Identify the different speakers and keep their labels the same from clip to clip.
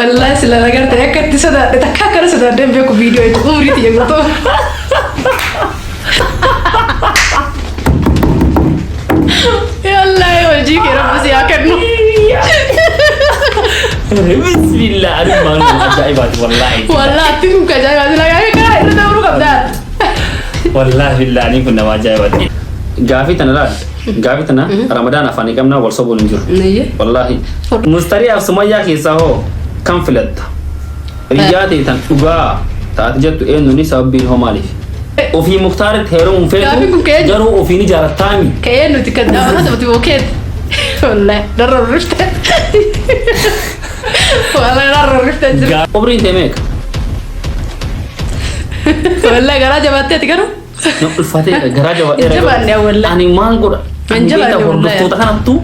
Speaker 1: Wallaahi sila agartee akka itti sodaadhe takka akkana sodaadhee hin beeku viidiyoo itti umrii tiyya guutuu. Wallaahi hojii kee rabbi si haa kennu.
Speaker 2: Bismillah, ani maaluma ajaa'ibaati wallaahi.
Speaker 1: Wallaahi atti kun kajaa'ibaa sila gaafii kana irra dabruu qabdaa.
Speaker 2: Wallaahi billahi ani kun nama ajaa'ibaati. Gaafii tana laal. Gaafii tana Ramadaan afaanii qabnaa wal sobuun hin jiru.
Speaker 1: Nayye.
Speaker 2: Wallaahi. Mustariyaaf Sumayyaa keessaa hoo kam filatta? Hiriyaa ta'e tan dhugaa taate jettu eenyuuni sababbiin hoo maaliif? Ofii Muktaaritti heerumuun
Speaker 1: Gaafiin kun
Speaker 2: feetu
Speaker 1: ka'ee jiru.
Speaker 2: garuu ofii ni jaalattaami.
Speaker 1: Ka'ee nuti kan daawwata sabati bokeet. Wallaahi darra rifte. Wallaahi darra rifte jira.
Speaker 2: Umriin tee meeqa?
Speaker 1: Wallaahi garaa jabaattee ati garuu.
Speaker 2: Na ulfaateera garaa jabaadheera.
Speaker 1: Hin jabaanne wallaahi.
Speaker 2: Ani maal godha?
Speaker 1: Hin
Speaker 2: Ani
Speaker 1: jabaanne
Speaker 2: beektaa
Speaker 1: wallaahi.
Speaker 2: hordoftoota kanattu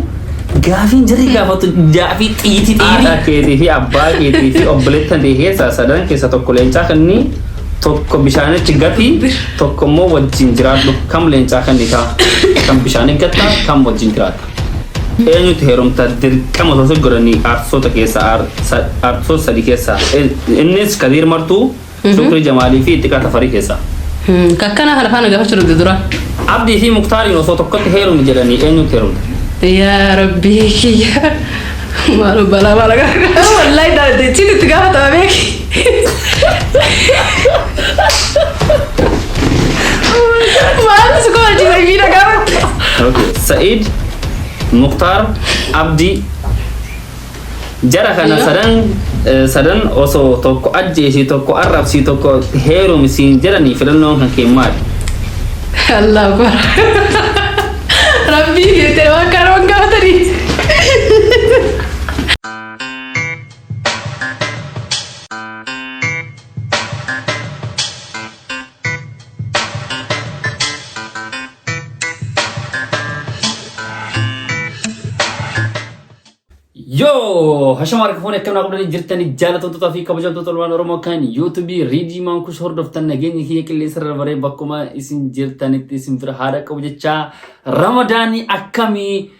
Speaker 2: gaafiin jarri gaafatu gaafii xiitii xiitii. Haadha keetii fi abbaa keetii fi obboleettan kee keessaa sadan keessaa tokko leencaa kenni tokko bishaanitti gati tokko immoo wajjin jiraadhu kam leencaa kennitaa kam bishaanii gatta kam wajjin jiraatta. Eenyutti heerumta dirqama osoo si godhanii aartistoota keessaa aartistoota sadi keessaa innis Kadiir Martuu Shukrii Jamaalii fi Ittiqaa Tafarii keessaa.
Speaker 1: Kakkana kana faana gaafachuu dhabde dura.
Speaker 2: Abdii fi Muktaariin osoo tokkotti heerumi jedhanii eenyutti heerumta?
Speaker 1: Yaa Rabbii kiyya. Maaloo balaa maal agarra. Wallaahi daalateechiin itti gaafatama beeki. Maaltu si kofalchiisa miidha gaafatte.
Speaker 2: Okay. Sa'id, Muktaar, Abdii. Jara kana sadan sadan osoo tokko ajjeesii tokko arrabsii tokko heerumi siin jedhanii filannoon kan kee maali?
Speaker 1: Allah akbar. Rabbii jettee waan kana waan gaafatanii.
Speaker 2: Yoo hashama harka fuune akkam naa qabdanii jirtanii jaallatamtootaa fi kabajamtoota ilmaan Oromoo kan yuutuubii Riidii Maankush hordoftan nageenyi kiyya qilleensa irra baree bakkuma isin jirtanitti isin bira haadha qabu jechaa Ramadaanii akkamii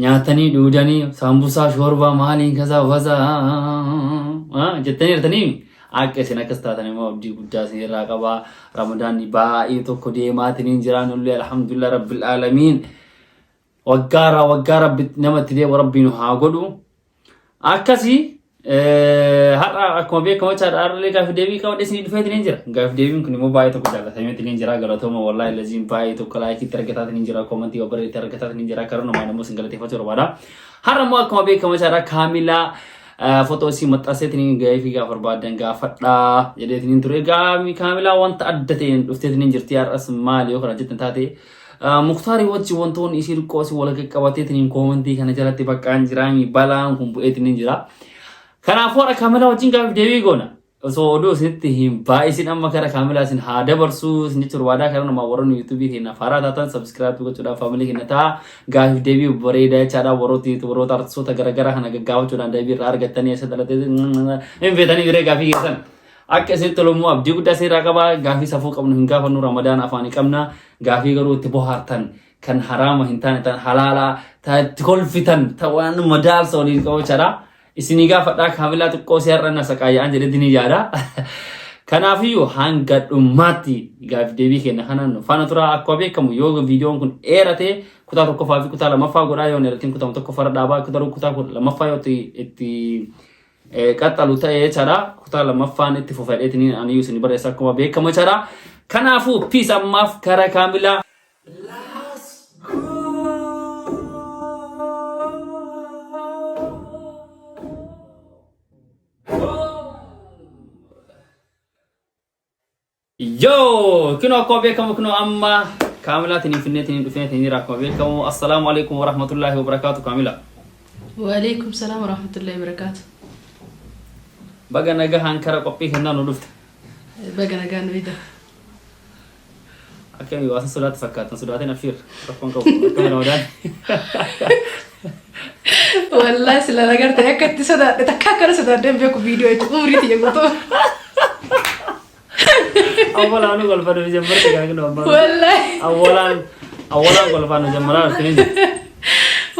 Speaker 2: nyaatanii dhuudanii saambusaa shoorbaa maaliin kasaa wasaa jettanii jirtanii akka isin akkas taatan immoo abdii guddaa isin irraa qabaa Ramadaanni baay'ee tokko deemaatiniin jiraanullee alhamdulillah rabbil aalamiin. Waggaarraa waggaa rabbi nama itti deemu rabbi nu haa godhu. Akkasi har'a akkuma beekamu jechaadha har'allee gaaffii deebii qabadhee isinii dhufeetiin jira. Gaaffii deebiin kun immoo baay'ee tokko jaallatameetiin jira galatooma wallaahi laziin baay'ee tokko laayikiitti argataatiin jira koomantii babbareetti argataatiin jira karaa immoo isin galateeffachuu barbaada. Har'a immoo akkuma beekamu jechaadha kaamilaa fotoo isii maxxanseetiin gaaffii gaafa barbaadan gaafadhaa jedheetiin ture. Kaamilaa wanta adda ta'een dhufteetiin jirti har'as maali yoo kana jettan taate. Muktaarii wajji wantoonni isii xiqqoo isii wal qaqqabateetiin koomantii kana jalatti baqqaan jiraami balaan kun bu'eetiin jira. Kanaafuu har'a kaamilaa wajjin gaaffii deebii goona. Osoo oduu isinitti hin baay'isin amma kara kaamilaa isin haa dabarsu isin jechuun barbaadaa karaa namaa warroonni yuutuubii keenya faaraa taatan sabskiraayib gochuudhaan faamilii keenya ta'a gaaffii deebii bareedaa jechaadha warroota yuutuubaroota artistoota garaagaraa kana gaggaafachuudhaan deebii irraa argattanii eessa dhalatee hin feetanii biree gaaffii keessan. Akka isinitti tolu immoo abdii guddaa isinirraa qaba. Gaafii safuu qabnu hin gaafannu Ramadaan afaanii qabna. Gaafii garuu itti bohaartan kan haraama hin taane tan halaalaa ta itti kolfitan ta waan madaalsa waliin qabu jechaadha. Isinii gaafadhaa kaamilaa xiqqoo si har'a na saqaayya'an jedhetti ni yaada. Kanaafiyyuu hanga dhumaatti gaafii deebii keenya kanaan nu faana tura. Akkuma beekamu yoo viidiyoon kun dheerate kutaa tokkoffaa fi kutaa lammaffaa godhaa yoo hin dheeratin kutaa tokkoffaa irra dhaabaa kutaa lammaffaa yoo itti qaxxalu ta'e jechaadha. Kutaa lammaffaan itti fufadheetiin aniyyuu isin barreessa akkuma beekamu jechaadha. Kanaafuu piis ammaaf kara kaamilaa. Yoo kinoo akkuma beekamu kinoo amma kaamilaatiin finfinneetiin dhufeetiin jira akkuma beekamu assalaamu alaikum warahmatullaahi wabarakaatu kaamila.
Speaker 1: Waalaikum salaam warahmatullahi wabarakaatu.
Speaker 2: Baga nagahaan kara qophii kennaa nu dhufte.
Speaker 1: Baga nagaan nu ida.
Speaker 2: Akkami waasan sodaatti fakkaatan sodaateen abshiir rakkoon qabu akkami ramadaan.
Speaker 1: Wallaahi sila agartee akka itti sodaadhe takka akkana sodaadhee hin beeku viidiyoo jechuun umrii tiyya guutuu.
Speaker 2: Awwalaan kolfa nu jammarti gaa kinoo abbaan.
Speaker 1: Wallaahi.
Speaker 2: Awwalaan awwalaan kolfaa nu jammaraa dhufte ni jirti.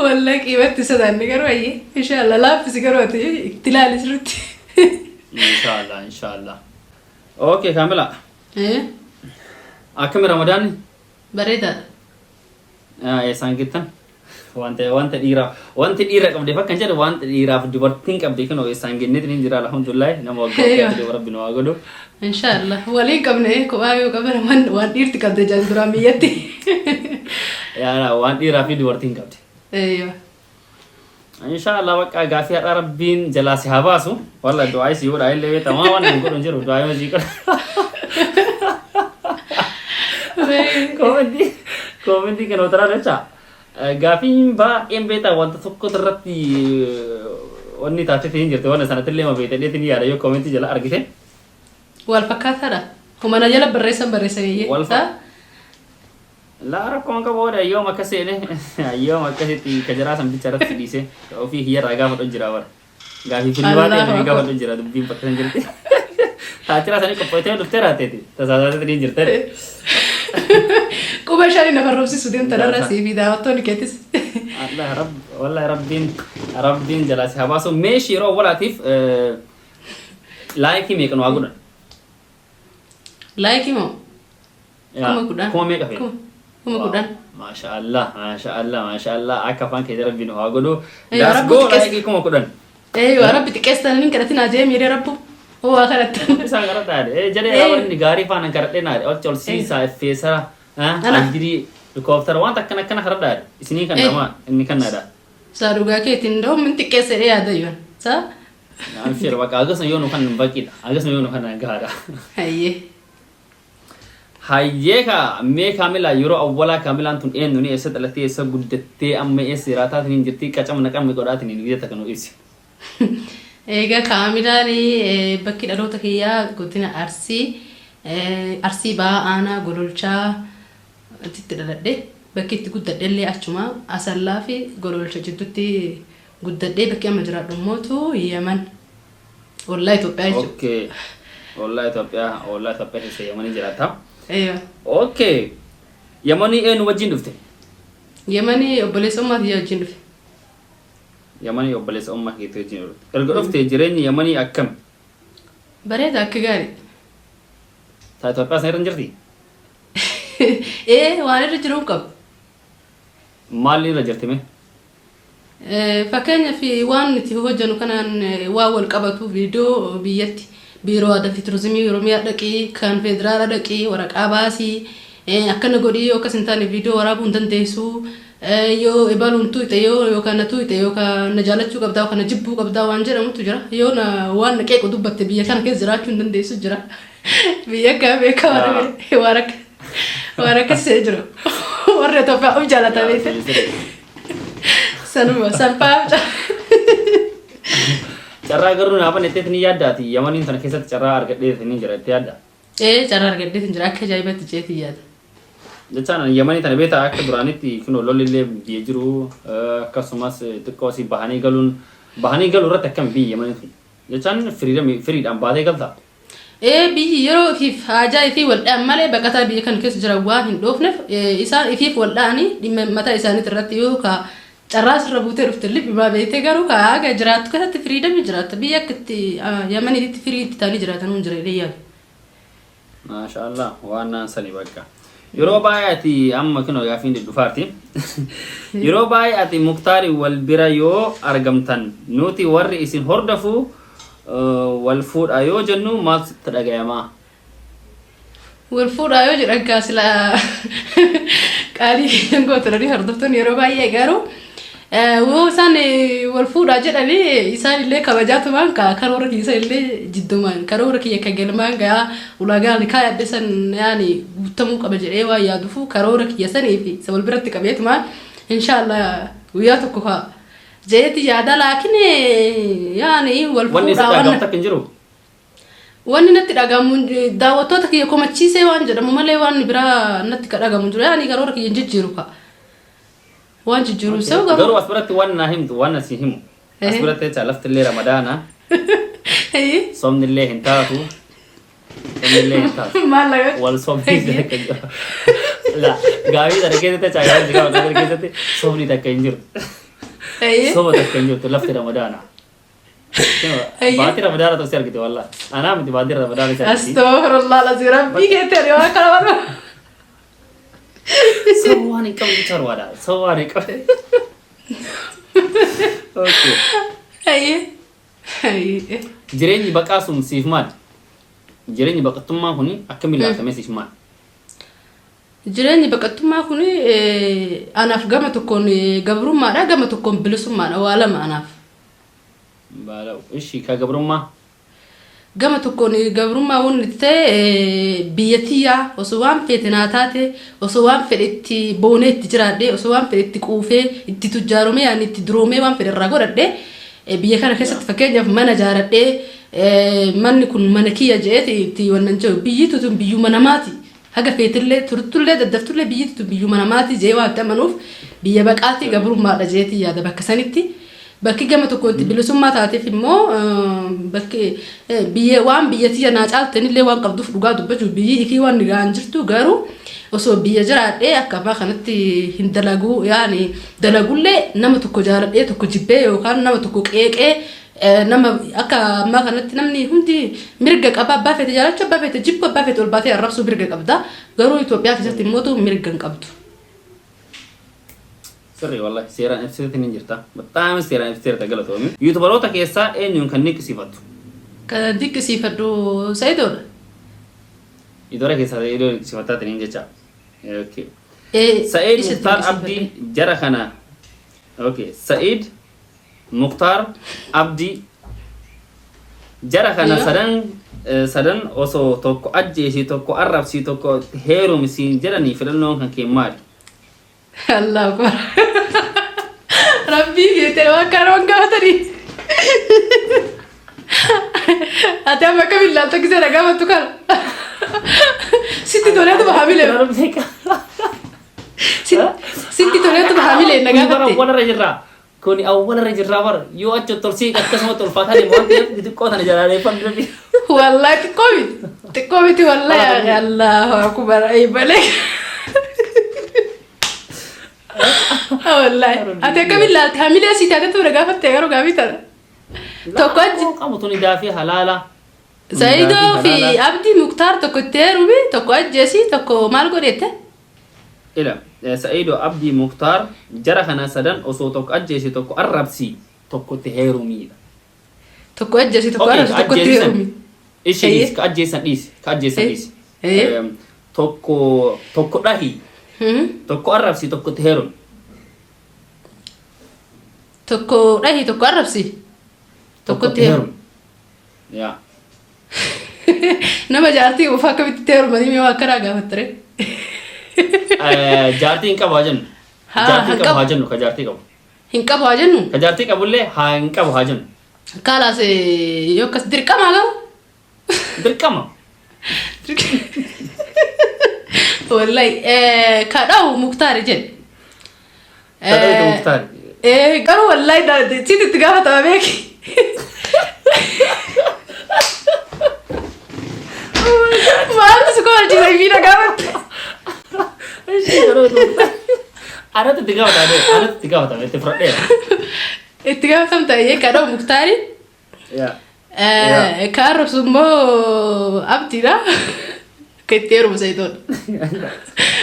Speaker 1: Wallahi qiimatti sodaanne garuu ayyee inshallah laaffisi garuu ati itti ilaali sirriitti.
Speaker 2: Inshallah inshallah. Okay Kaamila. Akkami Ramadaanni?
Speaker 1: Bareedaadha.
Speaker 2: Eessaan gittan? Wanta dhiiraa wanti dhiira qabdeef akkan jedhu wanta dhiiraaf dubartiin qabde kunoo eessaan genneetiin hin jira alhamdulillah nama waggaa waggaatti deemu rabbi nu haa godhu.
Speaker 1: Inshallah waliin qabne kophaa yoo qaban waan dhiirti qabde jedhan duraan biyyatti.
Speaker 2: Yaa waan dhiiraa fi dubartiin qabde.
Speaker 1: Eeyyo.
Speaker 2: Inshallah bakka gaafii har'a rabbiin jalaa si haa baasu. Walla du'aa si godha illee beektamaa waan hin godhu hin jiru du'aa yoo sii godha. Koomentii koomentii kana otaraa jecha gaafiin baay'een beektaa wanta tokko irratti wanni taatee hin jirte wanna sanatti illee ma beekte dheetiin yaada yoo koomentii jala argite.
Speaker 1: Wal fakkaataadha. Humana jala barreessan barreessan iyyee.
Speaker 2: Wal Laa rakkoon qabu oodha yoom akka seene yoom akkasitti ka jaraa san bicha irratti dhiise ofii kiyyarraa gaafadhu jira bara. Gaafii firii baatee
Speaker 1: Allahu
Speaker 2: ofii
Speaker 1: akbar.
Speaker 2: gaafadhu jira dubbiin bakka san jirti. Taachiraa sanii qophootee dhuftee raateeti tasaasaatee ni jirte.
Speaker 1: Quba shanii nafa roobsisu deemta narra sii fi daawwattoonni keetis.
Speaker 2: Allah rabb wallahi rabbiin rabbiin jalaa si haa baasu meeshi yeroo awwalaatiif laayikii meeqa nu haa godhan.
Speaker 1: Laayikii moo? 10,000.
Speaker 2: Kuma meeqa feena?
Speaker 1: 10,000.
Speaker 2: Maasha Allah, maasha Allah, maasha Allah. Akka afaan keessa rabbi nu haa godhu.
Speaker 1: Eeyyo,
Speaker 2: Let's
Speaker 1: Rabbi
Speaker 2: go
Speaker 1: xiqqeessa.
Speaker 2: laayikii 10,000.
Speaker 1: Eeyyo rabbi xiqqeessan hin kadhatin ajee miiree rabbu. Hoo waa kadhattan.
Speaker 2: Isaan kadhadhaa jedhe. Jedhee
Speaker 1: Ee.
Speaker 2: warri gaarii faana kadhadhee naa jedhe. Olchi ol siisaa, effeesara,
Speaker 1: Ana.
Speaker 2: ajirii, helikooftara wanta akkana akkana kadhadhaa jedhe. Isinii kan
Speaker 1: Ee.
Speaker 2: namaa inni kan naadha.
Speaker 1: Saa dhugaa keetiin da'u min xiqqeessa jedhee yaada yoon. Saa?
Speaker 2: Amshir bakka agasuma yoo nu kan baqiidha. Agasuma yoo nu kan gahaadha.
Speaker 1: Hayyee.
Speaker 2: Hayyee kaa mee kaamilaa yeroo awwalaa kaamilaan tun eenyu ni eessa dhalattee eessa guddattee amma eessa jiraataatiin hin jirtii qacama naqamni godhaatiin hin jetta kan nu ibsi.
Speaker 1: Egaa kaamilaan bakki dhaloota kiyyaa godina Arsii Arsii Bahaa Aanaa Gololchaa itti dhaladhe. Bakki itti guddadhe illee achuma Asallaa fi Gololcha jidduutti guddadhee bakki amma jiraadhu immootu Yemen. Ollaa Itoophiyaa jechuudha.
Speaker 2: Okay. Ollaa Itoophiyaa, ollaa Itoophiyaa keessa Yamanii jiraata.
Speaker 1: Eeyyoo.
Speaker 2: Okay. Yamanii eenyu wajjin dhufte?
Speaker 1: Yemanii obboleessa ummaa kiyya wajjin dhufe.
Speaker 2: Yamanii obboleessa ummaa keetii wajjin dhufte. Erga dhufte jireenyi Yamanii akkam?
Speaker 1: Bareeda akka gaarii.
Speaker 2: Taa Itoophiyaa sana irra hin jirti?
Speaker 1: Ee waan irra jiru hin qabu.
Speaker 2: Maal irra jirti mee?
Speaker 1: Fakkeenyaaf waan nuti hojjennu kanaan waan wal qabatu viidiyoo biyyatti biiroo aadaa fi turizimii Oromiyaa dhaqii kan federaala dhaqii waraqaa baasii akkana godhii yoo akkas hin taane viidiyoo waraabuu hin dandeessu yoo ebaluun tuqxe yoo yookaan na tuqxe yookaan na jaalachuu qabdaa yookaan na jibbuu qabdaa waan jedhamutu jira yoo na waan na qeequ dubbatte biyya kana keessa jiraachuu hin dandeessu jira biyya akka beekaa waan akka waan akkasii jiru warra Itoophiyaa of jaalata beekte. Sanuma salphaa.
Speaker 2: Carraa garuu naaf jetteet ni yaaddaati. Yamaniin sana keessatti carraa argadhee ni jira itti yaadda.
Speaker 1: Ee carraa argadheetin jira akka ajaa'ibaatti jeetii yaada.
Speaker 2: Jechaan Yamanii tana beektaa akka duraanitti kunoo lolli illee biyya jiru akkasumas xiqqoo asii bahanii galuun bahanii galuu irratti akkam biyyi Yamanii tun. Jechaan firiidhaan baatee galta.
Speaker 1: Ee biyyi yeroo ifiif haajaa ifii wal dha'an malee baqataa biyya kana keessa jiran waan hin dhoofneef isaan ifiif wal dha'anii dhimma mataa isaaniit irratti yoo ka carraa sirra buutee dhufte libbimaa beektee garuu ka haga jiraattu keessatti firiidamii jiraatta biyya akka itti Yamaniitti firii itti ta'anii jiraatan hin jira jedhee yaadu.
Speaker 2: Maasha Allah waan naan sani bakka. Yeroo baay'ee ati amma kinoo gaafiin dhudhufaarti. Yeroo baay'ee ati Muktaari wal bira yoo argamtan nuti warri isin hordofu wal fuudhaa yoo jennu maaltu sitti dhagayamaa?
Speaker 1: Wal fuudhaa yoo jedhan kaa sila qaalii keenyan gootananii hordoftoonni yeroo baay'ee garuu yoo isaan wal fuudhaa jedhanii isaan illee kabajaatumaan kaa karoora kiyya illee jiddumaan karoora kiyya ka galmaan gaa ulaagaan kaayadhe san yaani guutamuu qaba jedhee waan yaadufu karoora kiyya sanii fi isa wal biratti qabeetumaan inshaallah guyyaa tokko kaa Jeeti yaada laakiin yaani wal
Speaker 2: Wanni
Speaker 1: fuudhaa
Speaker 2: sitti
Speaker 1: wanna
Speaker 2: dhagahamu takka hin jiru.
Speaker 1: Wanni natti dhagahamu daawwattoota kiyya komachiisee waan jedhamu malee waan biraa natti ka dhagahamu hin jiru. Yaani karoora kiyya hin jijjiiru ka. Waan jijjiiru hin se'u
Speaker 2: Garuu
Speaker 1: garuu.
Speaker 2: as biratti waan naa himtu waan asii himu. As biratti jecha lafti illee ramadaana somni illee hin taatu. Somni illee hin taatu.
Speaker 1: Maal laga?
Speaker 2: Wal somni takka hin jiru. La gaafii sana keessatti jecha gaafii sana keessatti somni takka hin jiru.
Speaker 1: Ayyee.
Speaker 2: Soba takka hin jirtu lafti Ramadaana.
Speaker 1: Ayyee.
Speaker 2: Baatii Ramadaana ta'u si argite wallah. Anaa miti baatii Ramadaana si argite.
Speaker 1: Astaghfirullah alazim rabbii keetti ani waan kana barbaadu.
Speaker 2: Soba waan hin qabne jecha barbaada. Soba waan hin qabne. Okay.
Speaker 1: Ayyee. Ayyee.
Speaker 2: Jireenyi baqaa sun siif maali? Jireenyi baqattummaa kun akkamiin laaltamee siif maali?
Speaker 1: Jireenyi baqattummaa kun anaaf gama tokkoon gabrummaadha, gama tokkoon bilisummaadha, waa lama anaaf.
Speaker 2: Baala ishii ka gabrummaa.
Speaker 1: Gama tokkoon gabrummaa wanni itti ta'e biyya tiyyaa osoo waan feete naa taate, osoo waan fedhe itti boonee itti jiraadhe, osoo waan fedhe itti quufee itti tujjaaromee yaani itti duroomee waan fedhe irraa godhadhe, biyya kana keessatti fakkeenyaaf mana jaaradhee, manni kun mana kiyya je'eeti itti wannan jiru, biyyi tun biyyuma namaati. Haga feetillee turtullee daddaftullee biyyi tun biyyuma namaati jee waan itti amanuuf biyya baqaatti gabrummaadha jeetii yaada bakka sanitti. Bakki gama tokkoon itti bilisummaa taateef immoo bakki biyya waan biyya tiyya naa caaltanillee waan qabduuf, dhugaa dubbachuuf biyyi ifii waan gahaan jirtu, garuu osoo biyya jiraadhee akka abbaa kanatti hin dalaguu, yaani dalagullee nama tokko jaaladhee tokko jibbee yookaan nama tokko qeeqee, nama akka ammaa kanatti namni hundi mirga qaba, abbaa feete jaalachuu, abbaa feete jibbu, abbaa feete ol baatee arrabsuu mirga qabda, garuu Itoophiyaa keessatti immoo mirga hin qabdu.
Speaker 2: Sirrii wallahi, seeraan ibsiteetiin hin jirta. Baxaami seeraan ibsiteerta, galatoomi. Youtuberoota keessaa eenyuun kan dinqisiifattu?
Speaker 1: Kan dinqisiifadhu Sa'idoodha.
Speaker 2: Youtubera keessaa Sa'idoo dinqisiifattaatiin hin jecha. Okay. Sa'id
Speaker 1: Isa
Speaker 2: Muktaar
Speaker 1: dinqisiifadhe.
Speaker 2: Abdii jara kana. Okay. Sa'id Muktaar Abdii jara kana sadan sadan osoo tokko ajjeesii, tokko arrabsii, tokko heerumsiin jedhanii filannoon kan kee maali?
Speaker 1: Allah akbar. Rabbii keettee waan kana waan gaafatanii. Ati amma akkamiin ilaalta gisee na gaafattu kana? Sitti toleetuma hamilee. Sitti toleetuma hamilee na
Speaker 2: Kuni bara
Speaker 1: gaafatte.
Speaker 2: awwalarra jirra. Kuni awwalarra jirra bara. Yoo achi tolsii akkasuma tolfataa deemu waan ta'eef xixiqqoo tana jalaaleffamne.
Speaker 1: Wallahi xiqqoo miti. Xiqqoo miti wallahi. Allahu akbar. Ay malee. Wallahi. Ati akkamiin ilaalte hamilee sii taatetu na gaafatte garuu gaafii tana. Tokko achi.
Speaker 2: Qabu tuni daafii halaala.
Speaker 1: Zayidoo fi Abdii Muktaar tokko itti heerumi, tokko ajjeesi, tokko maal godhette?
Speaker 2: Ila Sa'iidoo, Abdii, Muktaar jara kana sadan osoo tokko ajjeesi, tokko arrabsi, tokko itti heerumiidha.
Speaker 1: Tokko ajjeesi, tokko arrabsi, tokko itti heerumi.
Speaker 2: Ishii dhiisi, ka ajjeesan dhiisi, ka ajjeesan dhiisi. Tokko tokko dhahi, tokko arrabsi, tokko itti heerumi.
Speaker 1: Tokko dhahi, tokko arrabsi, tokko itti heerumi.
Speaker 2: Yaa.
Speaker 1: Nama jaartii uffaa akkamitti itti heerumanii mee waan akkanaa gaafattire?
Speaker 2: Jaartii hin qabu haa jennu.
Speaker 1: Haa,
Speaker 2: Jaartii
Speaker 1: hin
Speaker 2: qabu haa
Speaker 1: qabu.
Speaker 2: jennu, ka jaartii qabu.
Speaker 1: Hin qabu haa jennu.
Speaker 2: Ka jaartii qabullee haa hin qabu haa jennu.
Speaker 1: Kaalaas yoo akkas dirqamaa garuu.
Speaker 2: Dirqama.
Speaker 1: Wallahi ka dhahu Muktaari jedhe.
Speaker 2: Ka dhahu Muktaari.
Speaker 1: Garuu wallahi sitti itti gaafatama beeki. Maaltu si kofalchiisa ifii na gaafatte?
Speaker 2: Anatu itti gaafatame, anatu itti gaafatame, itti fudhadheera.
Speaker 1: Itti gaafatamta eeyyee, ka dhahu Muktaari.
Speaker 2: Yaa.
Speaker 1: Ka arrabsu immoo Abdiidha. Ka itti heerumu Sayidoodha.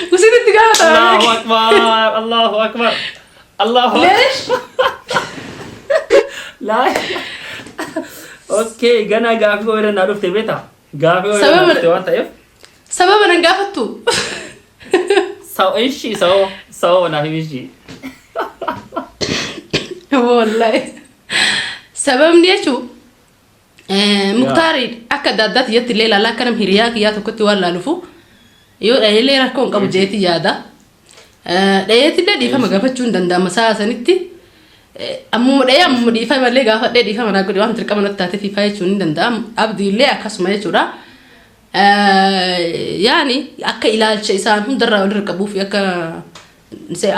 Speaker 1: Kusitti itti gaafatama
Speaker 2: Allahu
Speaker 1: beeki.
Speaker 2: akbar, Allahu akbar, Allahu akbar.
Speaker 1: Leesh?
Speaker 2: Laa. Okay, ganaa gaafii ho'ina naa dhufte beektaa? Gaafii ho'ina naa dhufte waan ta'eef.
Speaker 1: Sababa nan gaafattu.
Speaker 2: Ishii sababa sababa naaf himi ishii.
Speaker 1: Wallahi. Sababni jechuun Muktaari akka adda addaatti jetti illee ilaalaa akka nama hiriyaa kiyyaa tokkotti waan laalufu yoo dhayeellee rakkoo hin qabu jeetti yaada. Dhayeetillee dhiifama gaafachuu hin danda'ama sa'a sanitti. Ammuma dhayee ammuma dhiifama illee gaafadhee dhiifama naa godhe waan dirqama natti taatee fiifaa jechuun hin danda'amu. Abdiillee akkasuma jechuudha. Yaani akka ilaalcha isaan hundarraa walirra qabuu fi akka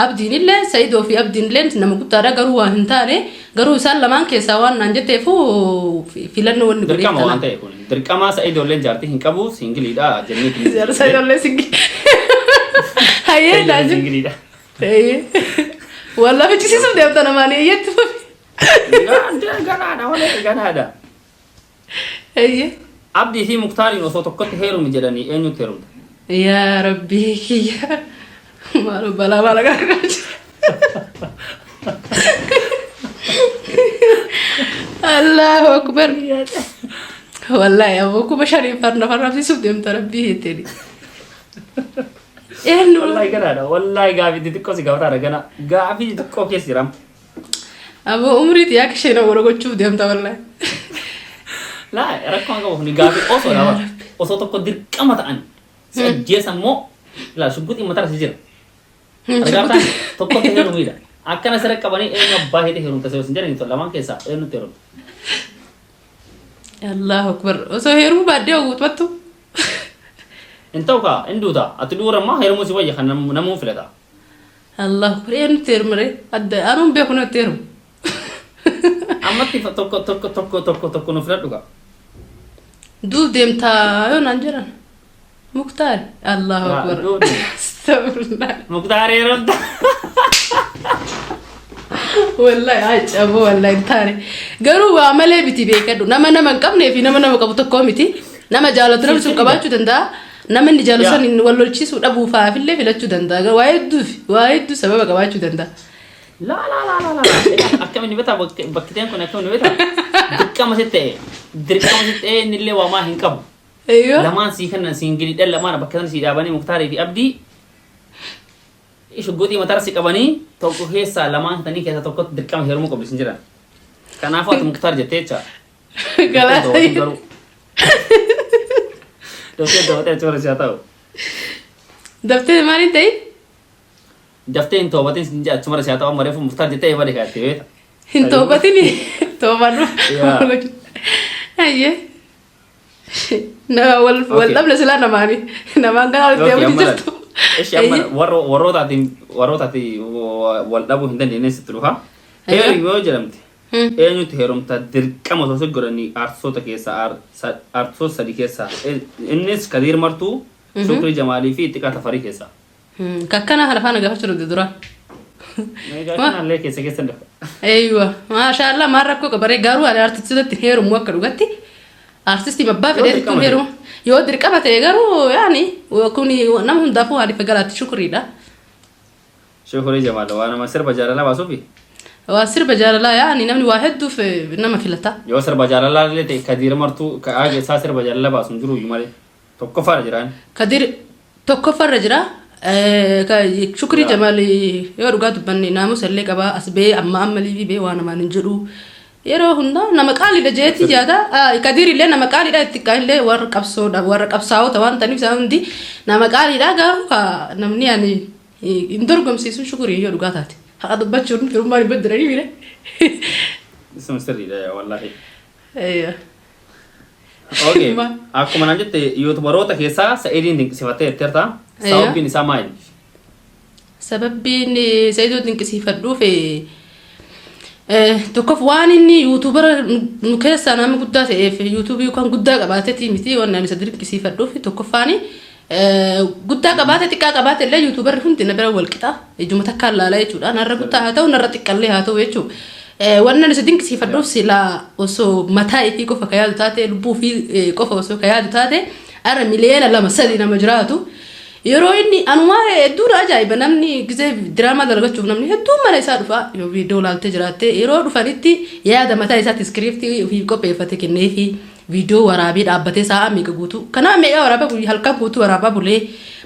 Speaker 1: Abdiin illee, Sayidoo fi Abdiin illee nama guddaadha, garuu waan hin taane, garuu isaan lamaan keessaa waan naan jetteefu filannoo wanni godheef
Speaker 2: Dirqama waan
Speaker 1: tana.
Speaker 2: ta'e kun. Dirqama Sa'idoo illee jaartii hin qabu, singleiidha jenneeti.
Speaker 1: Sayidoo illee single. Hayyee
Speaker 2: Sa'idoo
Speaker 1: naan
Speaker 2: illee
Speaker 1: jettu.
Speaker 2: singleiidha.
Speaker 1: Hayyee. Wallaa fichisiisuuf deemta namaan eeyyetti fufi.
Speaker 2: Ganaadha walee ganaadha.
Speaker 1: Eeyyee.
Speaker 2: Abdii fi Muktaariin osoo tokkotti heerumi jedhanii eenyutti heerumta?
Speaker 1: Yaa Rabbii kiyya. Maaloo balaa maal agargaa jira. Allahu akbar. Wallaahi aboo 5000 farna farraabsiisuuf deemta Rabbii jetteeni. Eenyu?
Speaker 2: Wallaahi ganaadha. Wallaahi gaafii xixiqqoo si gaafataadha gana. Gaafii xixiqqoo keessa jira.
Speaker 1: Aboo umrii xiyyaa akka isheen awwala gochuuf deemta wallaahi.
Speaker 2: Laa rakkoon qabu kun gaafii osoo dha bara. Osoo tokko dirqama ta'an si ajjeesan moo laa shugguxiin mataa si jira. Argaa tokkotti heerumiidha. Akkana sirra qabanii eenyu abbaa heedhe heerumta si hin jedhani lamaan keessaa eenyutti heerumta.
Speaker 1: Allahu akbar. Osoo heerumuu baaddee guutummattu.
Speaker 2: Hin ta'u kaa hin duuta ati duura ammaa heerumuu si wayya kan namuu filata.
Speaker 1: Allahu akbar. Eenyutti heerumare? Adda anuun beeku natti heerumu.
Speaker 2: Ammatti tokko tokko tokko tokko tokko nu filadhu kaa.
Speaker 1: Duuf deemtaa yoo naan jedhan. Muktaar. Allahu
Speaker 2: Yaa,
Speaker 1: akbar.
Speaker 2: duuf deemta.
Speaker 1: Astagfirullah.
Speaker 2: Muktaar heerumta.
Speaker 1: Wallahi ajabo wallahi hin taane. Garuu waa malee miti beekadhu. Nama nama hin qabnee fi nama nama qabu tokko miti. Nama jaalatu namni sun qabaachuu danda'a. Nama inni jaalatu san wal lolchiisuu dhabuu fa'aafillee filachuu danda'a. Garuu waa hedduuf waa hedduu sababa qabaachuu danda'a.
Speaker 2: Laa laa laa laa laa. Akkam inni beektaa bakkiteen kun akkam inni beektaa? Dirqama sitti ta'e dirqama sitti ta'e inni illee waamaa hin qabu.
Speaker 1: Eeyyoo.
Speaker 2: Lamaan sii kennan siingiliidhaan lamaan bakka sana sii dhaabanii Muktaarii fi Abdii shugguxii mataarra si qabanii tokko keessaa lamaan tanii keessaa tokkotti dirqama heerumuu qabdu sin jedhan. Kanaafuu ati Muktaar jettee jecha.
Speaker 1: Galaata.
Speaker 2: Garuu. Daftee daftee achi warra si haa ta'u.
Speaker 1: Daftee maaliin ta'in?
Speaker 2: Daftee hin toobatin sin jedha achumarra si haa ta'u amma reefu Muktaar jettee eebade kaattee beekta.
Speaker 1: Hin toobatini. Toobadhu.
Speaker 2: Yaa.
Speaker 1: Ayyee. Nama wal wal
Speaker 2: Okay.
Speaker 1: dhabne silaa namaani. Namaan gara walitti
Speaker 2: Okay,
Speaker 1: deemuutti
Speaker 2: amma
Speaker 1: jirtu.
Speaker 2: Ishi amma warra warrootaatiin warrootaatiin wal dhabuu hin dandeenye sitti dhufa.
Speaker 1: Ayyo.
Speaker 2: Heerumi yoo jedhamte eenyutti heerumta dirqama osoo si godhanii aartistoota keessaa aartistoota sadi keessaa innis Kadiir Martuu, Shukrii Jamaalii fi Ittiqaa Tafarii keessaa.
Speaker 1: Kakkana kana faana gaafachuu dhabde dura.
Speaker 2: Meegaa kanallee keessa keessa dhufa.
Speaker 1: Eeywa maashaallah maal rakkoo qabaree garuu ani artistootatti hin heerumu akka dhugatti artistii abbaa
Speaker 2: Yoo
Speaker 1: fedheetti
Speaker 2: dirqama
Speaker 1: hin heerumu. Yoo dirqama ta'e garuu yaani kun nama hundaafuu haalifa galaatti shukriidha.
Speaker 2: Shukrii Jamaal waa nama sirba jaalalaa baasuufi.
Speaker 1: Waa sirba jaalalaa yaani namni waa hedduuf nama filata.
Speaker 2: Yoo sirba jaalalaa illee ta'e Kadiir Martuu ka'aa keessaa sirba jaalalaa baasu hin jiru iyyuu malee. Tokkoffaadha jiraan.
Speaker 1: Kadir tokkoffarra jira. Shukrii Jamaal yoo dhugaa dubbanne naamusa illee qaba as ba'ee amma amma liivii ba'ee waa namaan hin jedhu. Yeroo hundaa nama qaaliidha jeetti yaada. Kadir illee nama qaaliidha itti illee warra qabsoodha warra qabsaa'ota waan ta'aniif isaan hundi nama qaaliidha garuu ka namni ani hin dorgomsiisu Shukrii yoo dhugaa taate. Haqa dubbachuun firummaan hin baddiranii mire.
Speaker 2: Sun sirriidha wallaahi.
Speaker 1: Eeyya.
Speaker 2: Okay. Akkuma naan jette yuutubaroota keessaa Sa'idiin dinqisiifattee jetteerta.
Speaker 1: Eeyya.
Speaker 2: Sababbiin isaa maali?
Speaker 1: Sababbiin Sa'idoo dinqisiifadhuuf tokkoof waan inni yuutubara nu keessaa nama guddaa ta'eef yuutuubii yookaan guddaa qabaateeti miti waan ani isa dinqisiifadhuuf tokkoffaani guddaa qabaate xiqqaa qabaate illee yuutuubarri hundi na bira wal qixa ijuma takkaan laalaa jechuudha narra guddaa haa ta'u narra xiqqallee haa ta'u jechuudha. Waan ani isa dinqisiifadhuuf silaa osoo mataa ifii qofa ka yaadu taate lubbuu ofii qofa osoo ka yaadu taate har'a 2 miliyoona 3 nama jiraatu. Yeroo inni anumaa hedduudha ajaa'iba namni gisee diraamaa dalagachuuf namni hedduun mana isaa dhufa yoo viidiyoo laaltee jiraatte yeroo dhufanitti yaada mataa isaatti iskiriiptii ofii qopheeffate kenneefi viidiyoo waraabee dhaabbatee sa'a meeqa guutuu kanaa meeqa waraabaa guyyaa halkan guutuu waraabaa bulee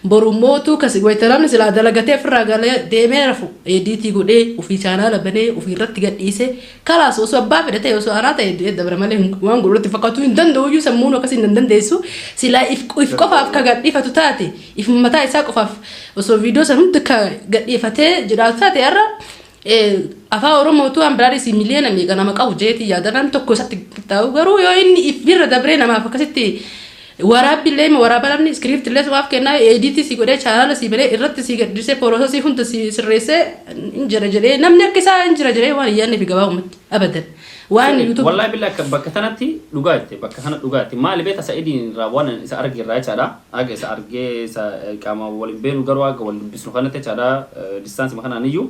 Speaker 1: borummootu kasi wayita namni silaa dalagatee ofirraa galee deemee rafu ediitii godhee ofii chaanaala banee ofii irratti gadhiisee kalaas osoo abbaa fedhe ta'e osoo anaa ta'e du'ee dabra malee waan godhutti fakkaatu hin danda'u iyyuu sammuun akkasii hin dandeessu silaa if qofaaf ka gadhiifatu taate if mataa isaa qofaaf osoo viidiyoo san hunda ka gadhiifatee jiraatu taate har'a afaan Oromootu waan biraadhis miliyoona meeqa nama qabu jeetii yaada namni tokko isatti qixxaa'u garuu yoo inni if birra dabree namaaf akkasitti waraabbillee waraaba namni iskiriipti illee sumaaf kennaa ediitii si godhee chaanaala si banee irratti si gadhiisee poorososii hunda si sirreessee hin jira jedhee namni akka isaa hin jira jedhee waan hin yaadne fi gabaabumatti abadan waan YouTube
Speaker 2: Wallahi billah akka bakka tanatti dhugaa jette bakka kana dhugaa jette maali beekta Sa'idiin irraa waan isa arge irraa jechaadha aga isa argee isa qaama waliin beenu garuu aga wal dubbisnu kanatti jechaadha distaansii kanaan iyyuu.